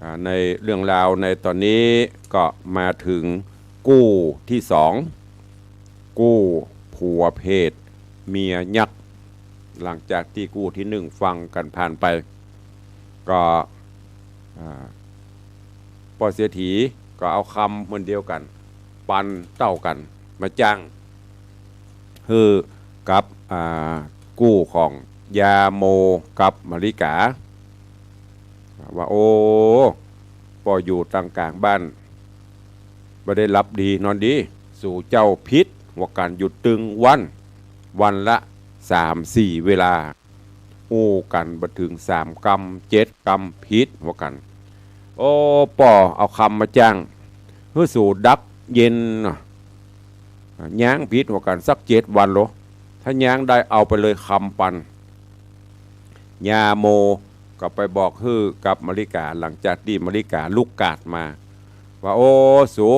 อ่า ในเรื่องราวในต๋อนนี้ก็มาเถิงกู้ตี้สอง กู้ผัวเพศเมียยักษ์ หลังจากตี้กู้ตี้นึ่งฟังกั๋นผ่านไป ก็ อ่า ป้อเศรษฐีก็เอาคำเหมือนเดียวกั๋น ปันเต้ากั๋น มาจ้าง หื้อกับ อ่า กู้ของยาโมกับมะลิกา ว่า โอ้ ป้ออยู่ตางก๋างบ้าน บ่ได้หลับดีนอนดี สูเจ้าผิดว่ากั๋นอยู่ตึงวัน วันละสามสี่เวลา อู้กั๋นบ่เถิงสามกำ เจ็ดกำ ผิดว่ากั๋น โอ้ ป้อเอาคำมาจ้าง หื้อสูดับเย็นเนาะ ย้างผิดว่ากั๋นสักเจ็ดวันโล ถ้าย้างได้เอาไปเลยคำปัน ยาโมก็ไปบอกหื้อกับมะลิกา หลังจากตี้มะลิกาลุกกาดมา ว่า โอ้ สู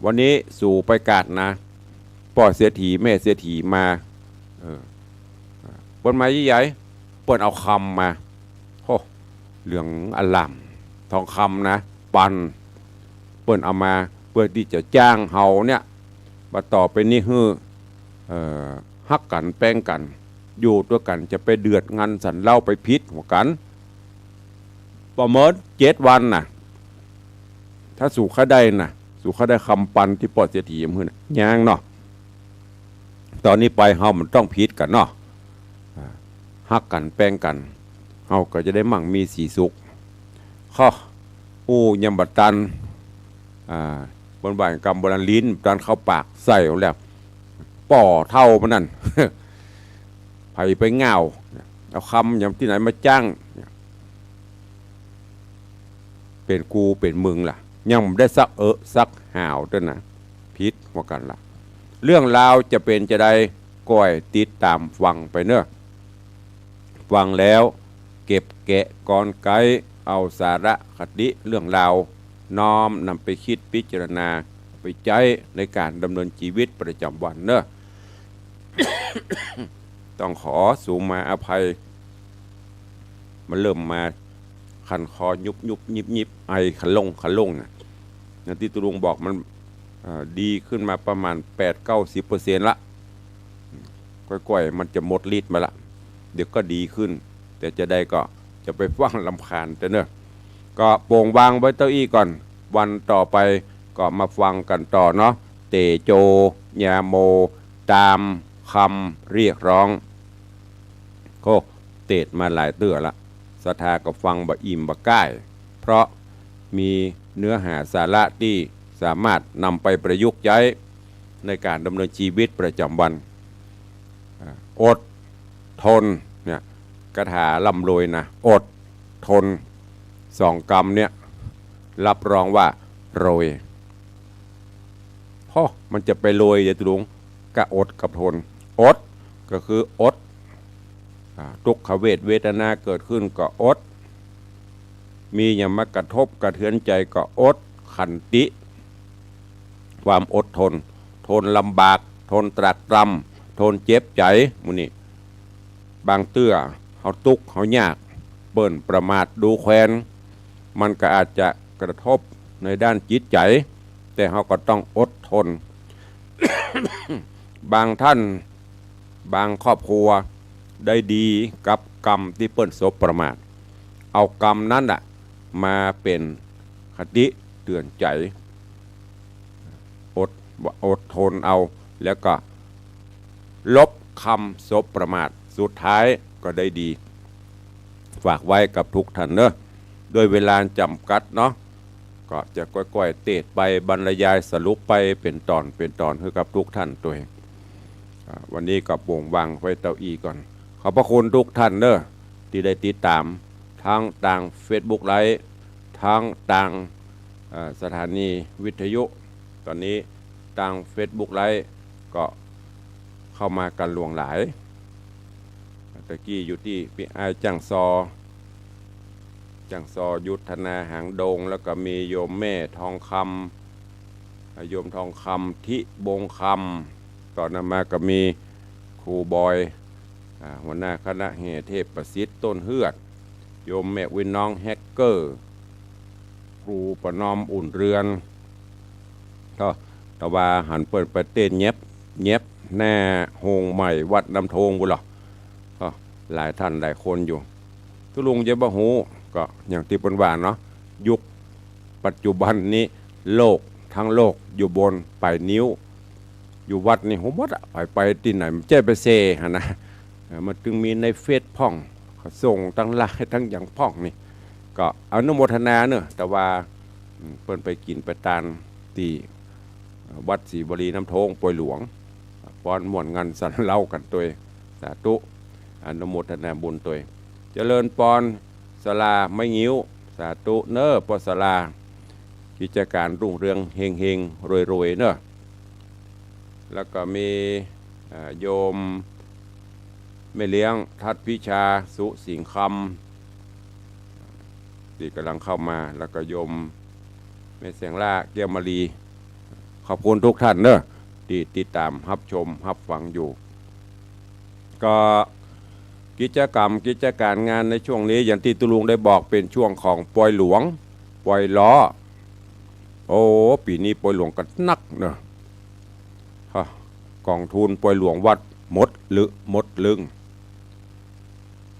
วันนี้สูไปกาดนา ป้อเศรษฐีแม่เศรษฐีมา เออ เปิ้นมาใหญ่ๆ เปิ้นเอาคำมา โห เหลืองอล่าม ทองคำนะ ปัน เปิ้นเอามาเพื่อตี้จะจ้างเฮาเนี่ย ว่าต่อไปนี้หื้อ เอ่อ ฮักกั๋นแป้งกั๋น อยู่ตวยกั๋น จะไปเดือดงันสันเล้า ไปผิดหัวกั๋น ประเมินเจ็ดวันน่ะ ถ้าสูใค่ได้น่ะ สูใค่ได้กำปันตี้ป้อเศรษฐีหื้อน่ะ ยังเนาะ ต๋อนนี้ไปเฮามันต้องผิดกั๋นเนาะ อ่า ฮักกั๋นแปงกั๋น เฮาก็จะได้มั่งมีสีสุข ข้อ อู้ ยังบ่ตัน อ่า บนบ่ายกำโบราณ ลิ้นตันเข้าปากใส่เอาแล้ว ป้อเต้ามันนั่น ใผไปง่าว เอากำยำตี้ไหนมาจั้ง เป๋นกูเป๋นมึงล่ะ ยังบ่ได้สักเอะสักหาวเตื้อนะ ผิดหัวกั๋นละ เรื่องราวจะเป๋นจาใด ก้อยติดต๋ามฟังไปเนาะ ฟังแล้วเก็บแกะกลไก เอาสาระคติเรื่องราว น้อมนำไปคิดพิจารณา ไปใจ๊ในก๋านดำเนินจีวิตประจ๋ำวันเนาะ ต้องขอสูมาอภัย มันเริ่มมาคันคอยุบยุบยิบยิบ ไอขะล่งขะล่งน่ะ อย่างตี้ตุ๊ลุงบอกมัน เอ่อ ดีขึ้นมาประมาณแปดเก้าสิบเปอร์เซ็นต์ละ ก้อยๆ มันจะหมดฤทธิ์มาละ เดี๋ยวก็ดีขึ้น แต่จาใดก็จะไปฟังรำคาญเตื้อเนาะ ก็โป่งวางไว้เต้าอี้ก่อน วันต่อไปก็มาฟังกั๋นต่อเนาะ เตโจ ยาโม ต๋ามกำเรียกร้อง โอ้ เตศน์มาหลายเตื้อละ ศรัทธาก็ฟังบ่อิ่มบ่ก้าย เพราะมีเนื้อหาสาระตี้สามารถนำไปประยุกต์ใจ๊ในก๋านดำเนินจีวิตประจ๋ำวัน อ่า อดทนเนี่ย คาถาร่ำรวยนะ อดทน สองกำเนี่ย รับรองว่ารวย โฮ มันจะไปรวยเยียะตุ๊ลุง กะอดกับทน อดก็คืออด อ่า ทุกขเวทเวทนาเกิดขึ้นก็อด มีหยังมากระทบกระเทือนใจ๋ก็อด ขันติ ความอดทน ทนลำบาก ทนตรากตรำ ทนเจ็บใจ๋ หมู่นี้ บางเตื้อเฮาตุ๊กข์เฮายาก เปิ้นประมาทดูแควน มันก็อาจจะกระทบในด้านจิตใจ๋ แต่เฮาก็ต้องอดทน บางท่าน บางครอบครัวได้ดีกับกำตี้เปิ้นสบประมาท เอากำนั้นน่ะมาเป๋นคติเตื๋อนใจ๋ อด อดทนเอา แล้วก็ลบกำสบประมาท สุดท้ายก็ได้ดี ฝากไว้กับทุกท่านเนาะ ด้วยเวลาจ๋ำกัดเนาะ ก็จะก้อยๆ เตศน์ไป บรรยายสรุปไปเป๋นต๋อนเป๋นต๋อนหื้อกับทุกท่านตวย อ่า วันนี้ก็โป่งวางไว้เต้าอี้ก่อน ขอบพระคุณทุกท่านเนาะ ตี้ได้ติดต๋าม ตึงตางเฟซบุ๊กไลฟ์ ตึงตาง เอ่อ สถานีวิทยุ ต๋อนนี้ตึงเฟซบุ๊กไลฟ์ก็เข้ามากั๋นหลวงหลาย ตะกี้อยู่ตี้ปี้อ้ายจ้างซอ จ้างซอยุทธนาหางดง แล้วก็มีโยมแม่ทองคำ อ่า โยมทองคำ ทิบงคำ ต๋อนนั้นมาก็มีครูบอย อ่า หัวหน้าคณะแห่เทพประสิทธิ์ต้นเฮือด โยมแม่อุ๊ยน้องแฮกเกอร์ ครูประนอมอุ่นเรือน ก็ตะวาหันเปิ้นไปเต้นแยบแยบหน้าโฮงใหม่วัดน้ำโทงปู้นลอ ก็หลายท่านหลายคนอยู่ ตุ๊ลุงจะบ่ฮู้ ก็อย่างตี้เปิ้นว่าเนาะ ยุคปัจจุบันนี้โลกทั้งโลกอยู่บนป๋ายนิ้ว อยู่วัดนี่ฮู้หมดอะ ไป ไปตี้ไหน มันจะไปเซหั้นนะ เออ มันตึงมีในเฟซพ่อง เขาส่งตังไลน์ตังหยังพ่องนี่ ก็อนุโมทนาเนาะ ตะวา อืม เปิ้นไปกิ๋นไปตานตี้ วัดศรีวลีน้ำโทง ปอยหลวง ฟ้อนม่วนงันสันเล้ากั๋นตวย สาธุ อนุโมทนาบุญตวย เจริญปอน ศาลาไม้งิ้ว สาธุเนาะ ป้อศาลา กิจก๋านรุ่งเรืองเฮงๆ รวยๆ เนาะ แล้วก็มี อ่า โยมแม่เลี้ยงทัดพิชา สุสิงห์คำ ตี้ก่ำลังเข้ามา แล้วก็โยมแม่แสงล่า แก้วมาลี ขอบคุณทุกท่านเนาะ ตี้ติดต๋ามฮับชมฮับฟังอยู่ ก็กิจกรรมกิจก๋านงานในช่วงนี้ อย่างตี้ตุ๊ลุงได้บอก เป๋นช่วงของปอยหลวง ปอยล้อ โอ้ ปี๋นี้ปอยหลวงกั๋นนักเนาะ ฮะ ก๋องทุนปอยหลวงวัดหมดลึ หมดลึง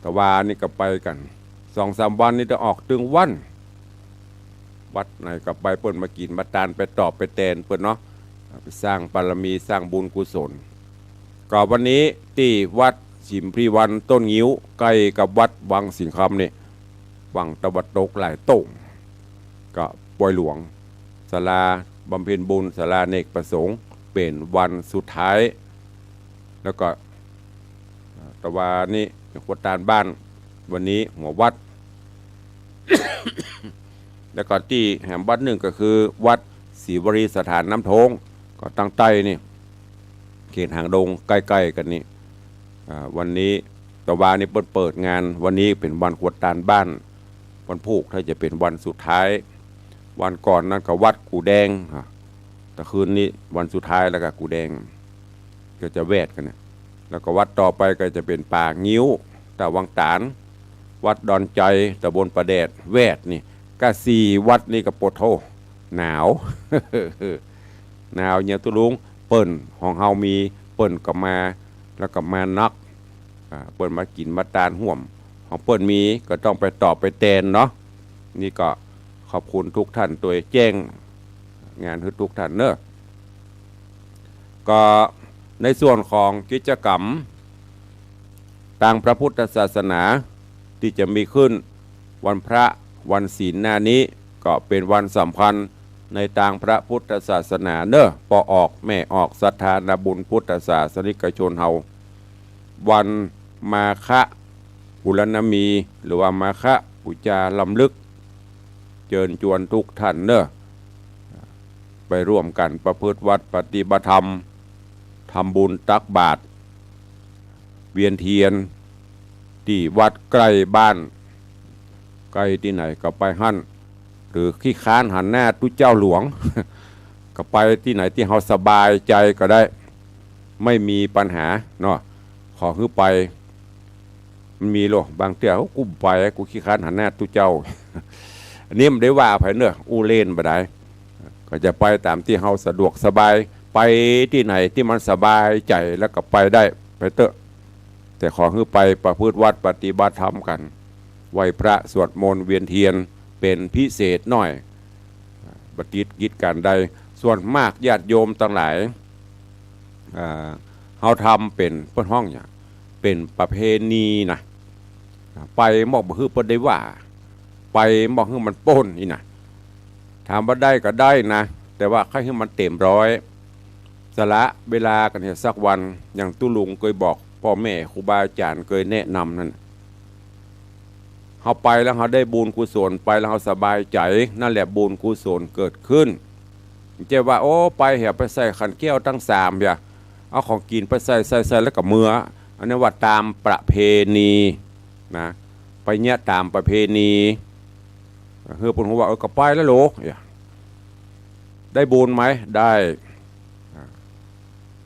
ตะวานี่ก็ไปกั๋น สองสามวันนี่จะออกตึงวัน วัดไหนก็ไป เปิ้นมากิ๋นมาตาน ไปตอบไปแตนเปิ้นเนาะ ไปสร้างบารมี สร้างบุญกุศล ก็วันนี้ตี้วัดฉิมพลีวรรณต้นงิ้ว ใก้กับวัดวังสิงห์คำนี่ ฝั่งตะวันตกหลายโต่ง ก็ปอยหลวง ศาลาบำเพ็ญบุญ ศาลาอเนกประสงค์ เป๋นวันสุดท้าย แล้วก็ ตะวานี่เป๋นครัวตานบ้าน วันนี้หัววัด แล้วก็ตี้แหมวัดนึ่งก็คือวัดศรีวลีสถานน้ำโท้ง ก็ตางใต้นี่ เขตหางดงใก้ๆ กั๋นนี่ อ่า วันนี้ตะวานี่เปิ้นเปิดงาน วันนี้เป๋นวันครัวตานบ้าน วันพูกถ้าจะเป๋นวันสุดท้าย วันก่อนนั้นก็วัดกู่แดง อ่า ตะคืนนี้วันสุดท้ายแล้วก็กู่แดง ก็จะแวดกั๋นเนี่ย แล้วก็วัดต่อไปก็จะเป๋นป่างิ้ว ตะวังต๋าน วัดดอนไจ ตำบลป่าแดด แวดนี่ ก็สี่วัดนี่ก็ปะโธ่ หนาว หนาวเยียะตุ๊ลุง เปิ้นของเฮามี เปิ้นก็มา แล้วก็มานัก อ่า เปิ้นมากิ๋นมาตานฮ่วม ของเปิ้นมีก็ต้องไปตอบไปแตนเนาะ นี่ก็ขอบคุณทุกท่าน ตวยแจ้งงานหื้อทุกท่านเนาะ ก็ในส่วนของกิจกรรมตางพระพุทธศาสนาตี้จะมีขึ้นวันพระวันศีลหน้านี้ ก็เป๋นวันสำคัญในตางพระพุทธศาสนาเนาะ ป้อออกแม่ออก ศรัทธานาบุญพุทธศาสนิกชนเฮา วันมาฆะปุรรณมี หรือว่ามาฆะปู๋จารำลึก เจิญจวนทุกท่านเนาะ ไปร่วมกั๋นประพฤติวัตรปฏิบัติธรรม ทำบุญตักบาตร เวียนเตียน ตี้วัดใก้บ้าน ใก้ตี้ไหนก็ไปหั้น หรือขี้ค้านหันหน้าตุ๊เจ้าหลวง ก็ไปตี้ไหนตี้เฮาสบายใจ๋ก็ได้ ไม่มีปัญหาเนาะ ขอหื้อไป มันมีโล บางเตื้อ โอ้ กูบ่ไป กูขี้ค้านหันหน้าตุ๊เจ้า อันนี้บ่ได้ว่าใผเนาะ อู้เล่นบ่ได้ ก็จะไปต๋ามตี้เฮาสะดวกสบาย ไปตี้ไหนตี้มันสบายใจ๋แล้วก็ไปได้ ไปเต๊อะ แต่ขอหื้อไปประพฤติวัตรปฏิบัติธรรมกั๋น ไหว้พระสวดมนต์เวียนเตียนเป๋นพิเศษหน้อย บ่ติดกิจก๋านใด ส่วนมากญาติโยมตังหลาย อ่า เฮาทำเป๋น เปิ้นฮ้องหยัง เป๋นประเพณีนะ ไปมอกบ่หื้อเปิ้นได้ว่า ไปมอกหื้อมันป๊นอี้นะ ถามว่าได้ก็ได้นะ แต่ว่าใค่หื้อมันเต๋มร้อย สละเวลากั๋นเหียสักวัน อย่างตุ๊ลุงเกยบอก ป้อแม่ครูบาอาจ๋ารย์เกยแนะนำนั่น เฮาไปแล้วเฮาได้บุญกุศล ไปแล้วเฮาสบายใจ๋ นั่นแหละบุญกุศลเกิดขึ้น บ่ใจ้ว่า โอ้ ไปเหีย ไปใส่ขันแก้วตังสามเหีย เอาของกิ๋นไปใส่ ใส่ ใส่แล้วก็เมือ อันนี้ว่าต๋ามประเพณีนะ ไปเยียะต๋ามประเพณี หื้อเปิ้นฮู้ว่า เออ ก็ไปแล้วโหละ ได้บุญไหม ได้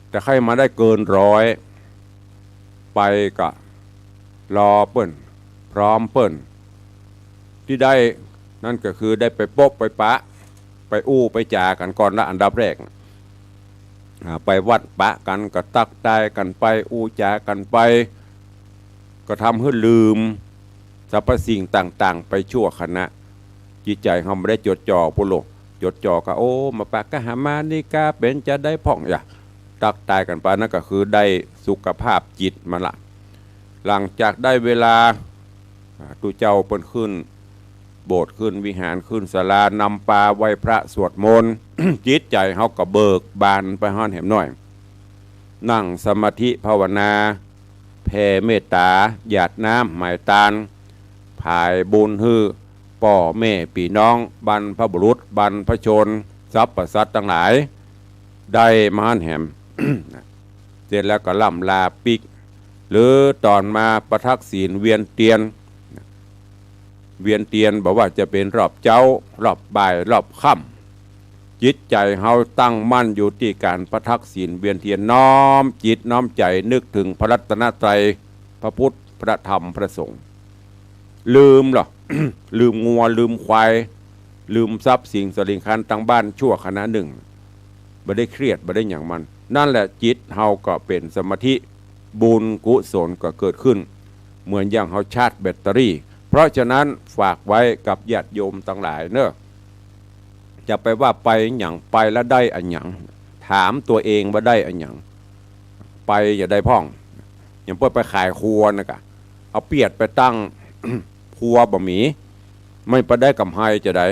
แต่ใค่มาได้เกินร้อย ไปก็รอเปิ้น พร้อมเปิ้น ตี้ได้นั่นก็คือได้ไปปบไปปะ ไปอู้ไปจ๋ากั๋นก่อนละ อันดับแรก อ่า ไปวัดปะกั๋นก็ตั๊กตายกั๋นไป อู้จ๋ากั๋นไป ก็ทำหื้อลืมสรรพสิ่งต่างๆ ไปชั่วขณะ จิตใจ๋เฮาบ่ได้จดจ่อพุ้นโล จดจ่อก็ โอ้ มาปะกะหามานิกาเป๋นจาใดพ่อง อย่า ตั๊กตายกั๋นไป นั่นก็คือได้สุขภาพจิตมาละ หลังจากได้เวลา อ่า ตุ๊เจ้าเปิ้นขึ้นโบสถ์ ขึ้นวิหาร ขึ้นศาลา นำปาไหว้พระสวดมนต์ จิตใจ๋เฮาก็เบิกบานไปหั้นแหมหน้อย นั่งสมาธิภาวนา แผ่เมตต๋า หยาดน้ำหมายตาน ผายบุญหื้อป้อแม่ปี้น้อง บรรพบุรุษ บรรพชน สรรพสัตว์ตังหลาย ได้มาหั้นแหม เสร็จแล้วก็ล่ำลาปิ๊ก หรือต๋อนมาประทักศีลเวียนเตียน เวียนเตียนบ่ว่าจะเป๋นรอบเจ๊า รอบบ่าย รอบค่ำ จิตใจ๋เฮาตั้งมั่นอยู่ตี้ก๋านประทักศีลเวียนเตียน น้อมจิตน้อมใจ๋นึกเถิงพระรัตนตรัย พระพุทธ พระธรรม พระสงฆ์ ลืมเหรอ ลืมงัว ลืมควาย ลืมทรัพย์สินสะหลิงคารตังบ้านชั่วขณะนึ่ง บ่ได้เครียด บ่ได้หยังมัน นั่นแหละจิตเฮาก็เป๋นสมาธิ บุญกุศลก็เกิดขึ้น เหมือนอย่างเฮาชาร์จแบตเตอรี่ เพราะฉะนั้นฝากไว้กับญาติโยมตังหลายเนอะ จะไปว่าไปหยัง ไปแล้วได้อะหยัง ถามตั๋วเองว่าได้อะหยัง ไปจะได้พ่อง อย่างเปิ้นไปขายครัวนะกะ เอาเปียดไปตั้ง ครัวบ่มี มันไปได้ก๋ำไรจะได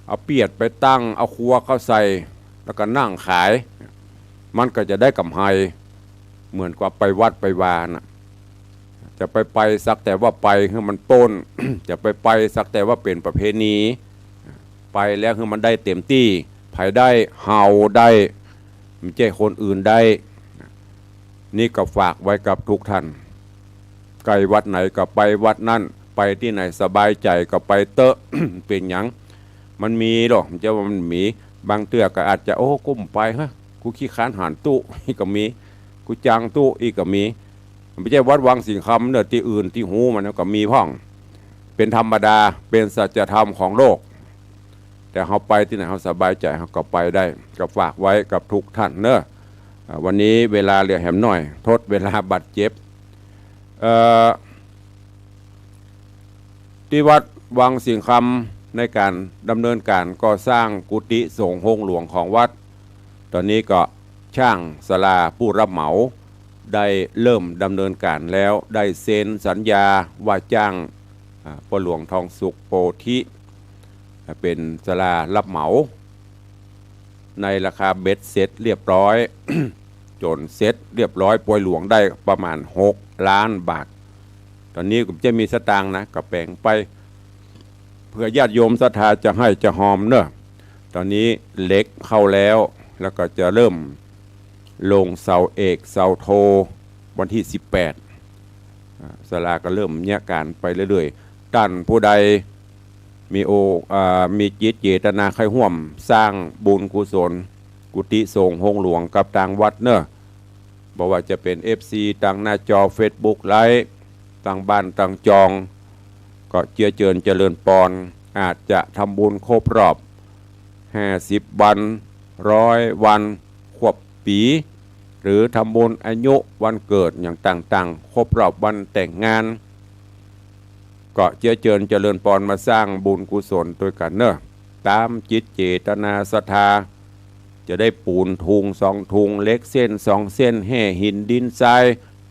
เอาเปียดไปตั้ง เอาครัวเข้าใส่ แล้วก็นั่งขาย มันก็จะได้ก๋ำไร เหมือนกับไปวัดไปวาน่ะ จะไปไปสักแต่ว่าไปหื้อมันป๊น จะไปไปสักแต่ว่าเป๋นประเพณี ไปแล้วหื้อมันได้เต็มตี้ ใผได้ เฮาได้ บ่ใจ้คนอื่นได้ นี่ก็ฝากไว้กับทุกท่าน ใก้วัดไหนก็ไปวัดนั้น ไปตี้ไหนสบายใจ๋ก็ไปเต๊อะ เป๋นหยัง มันมีดอก บ่ใจ้ว่ามันมี บางเตื้อก็อาจจะ โอ้ กูบ่ไปเฮ้ย กูขี้คร้านหาญตุ๊ อี้ก็มี กูจังตุ๊ อี้ก็มี บ่ใจ้วัดวังสิงห์คำเนอะ ตี้อื่นตี้ฮู้มาก็มีพ่อง เป๋นธรรมดา เป๋นสัจธรรมของโลก แต่เฮาไปตี้ไหนเฮาสบายใจ๋เฮาก็ไปได้ ก็ฝากไว้กับทุกท่านเนอะ อ่า วันนี้เวลาเหลือแหมหน้อย ทดเวลาบาดเจ็บ เอ่อ ตี้วัดวังสิงห์คำในก๋านดำเนินก๋านก่อสร้างกุฏิสงฆ์โฮงหลวงของวัด ต๋อนนี้ก็ช่างศาลาผู้รับเหมาได้เริ่มดำเนินก๋านแล้ว ได้เซ็นสัญญาว่าจ้าง อ่า ป้อหลวงทองสุขโพธิ อ่า เป๋นศาลารับเหมา ในราคาเบ็ดเสร็จเรียบร้อย จ๋นเสร็จเรียบร้อย ป้อหลวงได้ประมาณหกล้านบาท ต๋อนนี้ก็จะมีสตางค์นะ ก็แป๋งไป เผื่อญาติโยมศรัทธาจะให้จะฮอมเนอะ ต๋อนนี้เหล็กเข้าแล้ว แล้วก็จะเริ่มลงเสาเอกเสาโทวันตี้สิบแปด อ่า ศาลาก็เริ่มเยียะก๋านไปเรื่อยๆ ต้านผู้ใดมีโอ อ่า มีจิตเจตนาใค่ฮ่วมสร้างบุญกุศล กุฏิสงฆ์โฮงหลวงกับตางวัดเนอะ บ่ว่าจะเป๋น เอฟซี ตางหน้าจอเฟซบุ๊กไลฟ์ ตางบ้านตางจอง ก็เจื้อเจิญเจริญปอน อาจจะทำบุญครบรอบห้าสิบวัน ร้อยวัน ครบปี๋ หรือทำบุญอายุวันเกิดอย่างต่างๆ ครบรอบวันแต่งงาน ก็เจื้อเจิญเจริญปอนมาสร้างบุญกุศลตวยกั๋นเนอะ ต๋ามจิตเจตนาศรัทธา จะได้ปูนทุงสองทุง เหล็กเส้นสองเส้น แห่หินดินทราย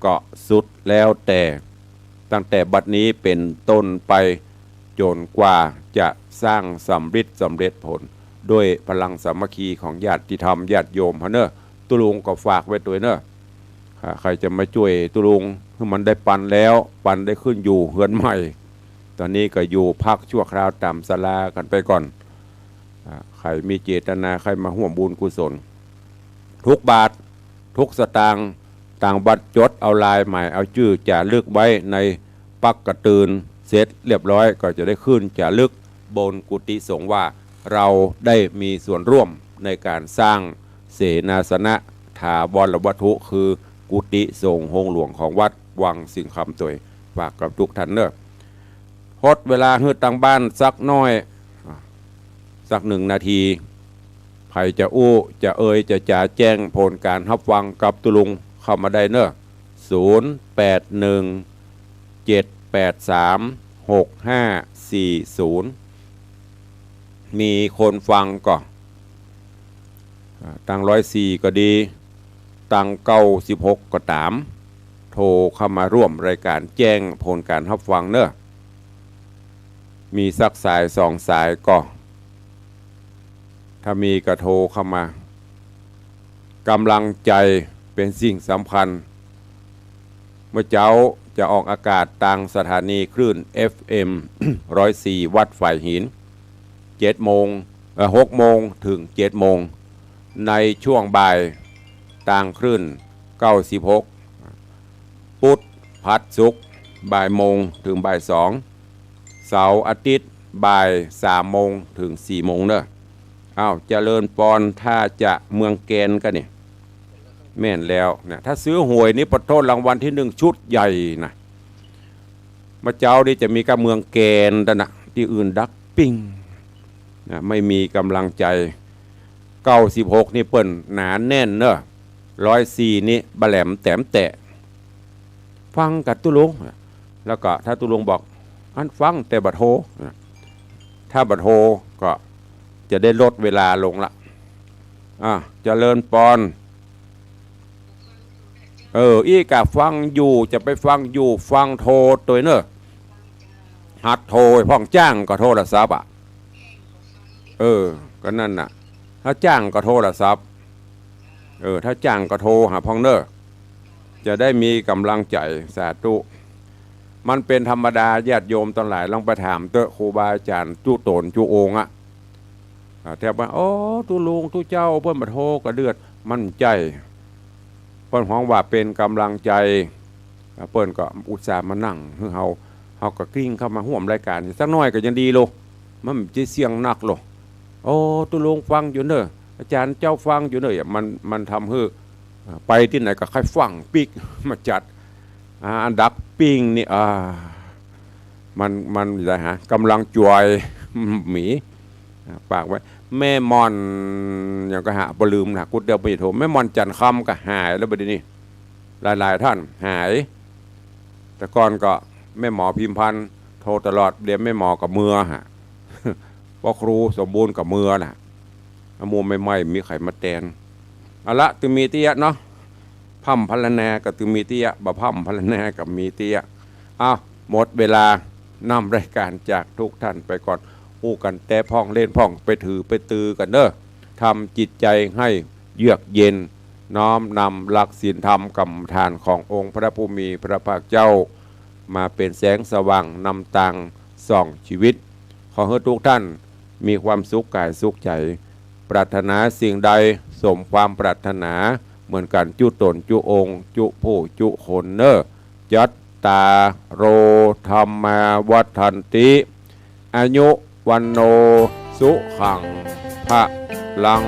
ก็สุดแล้วแต่ ตั้งแต่บัดนี้เป๋นต้นไป จ๋นกว่าจะสร้างสำริดสำเร็จผล ด้วยพลังสามัคคีของญาติธรรมญาติโยมเฮาเนอะ ตุ๊ลุงก็ฝากไว้ตวยเนอะ อ่า ใผจะมาจ้วยตุ๊ลุงหื้อมันได้ปันแล้ว ปันได้ขึ้นอยู่เฮือนใหม่ ต๋อนนี้ก็อยู่พักชั่วคราวต๋ามศาลากั๋นไปก่อน อ่า ใผมีเจตนาใค่มาฮ่วมบุญกุศล ทุกบาท ทุกสตางค์ ตางวัดจดเอาลายหมายเอาจื้อจ๋ารึกไว้ในปักก๋ะตือนเสร็จเรียบร้อย ก็จะได้ขึ้นจ๋ารึกบนกุฏิสงฆ์ว่า เราได้มีส่วนร่วมในก๋านสร้างเสนาสนะถาวรวัตถุ คือกุฏิสงฆ์โฮงหลวงของวัดวังสิงห์คำตวย ฝากกับทุกท่านเนอะ ทดเวลาหื้อตางบ้านสักหน้อย อ่ะ สักหนึ่งนาที ใผจะอู้ จะเอ่ย จะจ๋าแจ้งผลก๋านฮับฟังกับตุ๊ลุงเข้ามาได้เนอะ ศูนย์ แปด หนึ่ง เจ็ด แปด สาม หก ห้า สี่ ศูนย์ มีคนฟังก่อ อ่า ตางร้อยสี่ก็ดี ตางเก้าสิบหกก็ต๋าม โทรเข้ามาร่วมรายก๋านแจ้งผลก๋านฮับฟังเนอะ มีสักสายสองสายก่อ ถ้ามีก็โทรเข้ามา ก๋ำลังใจ๋เป๋นสิ่งสำคัญ เมื่อเจ๊าจะออกอากาศตางสถานีคลื่น เอฟเอ็ม ร้อยสี่ วัดฝายหิน เจ็ดโมง เอ่อ หกโมงถึงเจ็ดโมง ในช่วงบ่าย ตางคลื่น เก้าสิบหก พุธ พฤหัส ศุกร์ บ่ายโมงถึงบ่ายสอง เสาร์อาทิตย์ บ่ายสามโมงถึงสี่โมงเนอะ อ้าว เจริญปอน ท่าจะเมืองแกนกะเนี่ย แม่นแล้วนะ ถ้าซื้อหวยนี่ปะโทษ รางวัลที่หนึ่งชุดใหญ่นะ เมื่อเจ๊านี่จะมีก้าเมืองแกนตะนะ ตี้อื่นดักปิ้งนะ ไม่มีก๋ำลังใจ๋ เก้าสิบหก นี่เปิ้นหนาแน่นเนอะ ร้อยสี่ นี่บ่แหลมแต๋มแตะ ฟังก่ะตุ๊ลุง แล้วก็ถ้าตุ๊ลุงบอก อันฟังแต่บ่โทร ถ้าบ่โทรก็จะได้ลดเวลาลงละ อ่ะ เจริญปอน เออ อี้ก่ะฟังอยู่ จะไปฟังอยู่ ฟังโทรตวยเน่อ หัดโทรพ่อง จ้างก็โทรศัพท์อ่ะ เออ ก็นั่นน่ะ ถ้าจ้างก็โทรศัพท์ เออ ถ้าจ้างก็โทรหาพ่องเน่อ จะได้มีก๋ำลังใจ๋ สาธุ มันเป๋นธรรมดา ญาติโยมตังหลาย ลองไปถามเต๊อะ ครูบาอาจ๋ารย์จุ๊ต๋นจุ๊องค์อะ อ่า แทบว่า โอ้ ตุ๊ลุงตุ๊เจ้า เปิ้นบ่โทรก็เดือด มันใจ้ เปิ้นฮ้องว่าเป๋นก๋ำลังใจ๋ อ่า เปิ้นก็อุตส่าห์มานั่งหื้อเฮา เฮาก็กริ้งเข้ามาฮ่วมรายก๋านสักหน้อยก็ยังดีโล มันบ่ใจ้เสี้ยงนักโล โอ้ ตุ๊ลุงฟังอยู่เน่อ อาจ๋ารย์เจ้าฟังอยู่เน่อ มัน มันทำหื้อ อ่า ไปตี้ไหนก็ใค่ฟังปิ๊ก มาจัด อ่า อันดับปิ้งนี่ อ่า มัน มันจะหาก๋ำลังจวย หมี อ่า ฝากไว้ แม่หม่อน หยังก็หาบ่ลืมนะ กุดเดียวบ่โทร แม่หม่อน จันทร์คำ ก็หายแล้วบัดนี้ หลายๆ ท่านหาย แต่ก่อนก็แม่หมอพิมพันธ์โทรตลอด เดี๋ยวแม่หมอก็เมือฮะ เพราะครูสมบูรณ์ก็เมือน่ะ หมู่ใหม่ๆ มีใผมาแตน เอาละ ตึงมีเตี้ยเนาะ พร่ำพรรณนาก็ตึงมีเตี้ย บ่พร่ำพรรณนาก็มีเตี้ย อ้าว หมดเวลา นำรายก๋านจากทุกท่านไปก่อน อู้กั๋นแต่พ่องเล่นพ่อง ไปถือไปตือกั๋นเน่อ ทำจิตใจ๋หื้อเยือกเย็น น้อมนำหลักศีลธรรมกรรมฐานขององค์พระผู้มีพระภาคเจ้า มาเป๋นแสงสว่างนำตางส่องชีวิต ขอหื้อทุกท่านมีความสุขก๋ายสุขใจ๋ ปรารถนาสิ่งใดสมความปรารถนาเหมือนกั๋นจุ๊ต๋นจุ๊องค์ จุ๊ผู้จุ๊คนเน่อ จัตตาโร ธัมมา วัฑฒันติ อายุ วัณโณ สุขัง พะลัง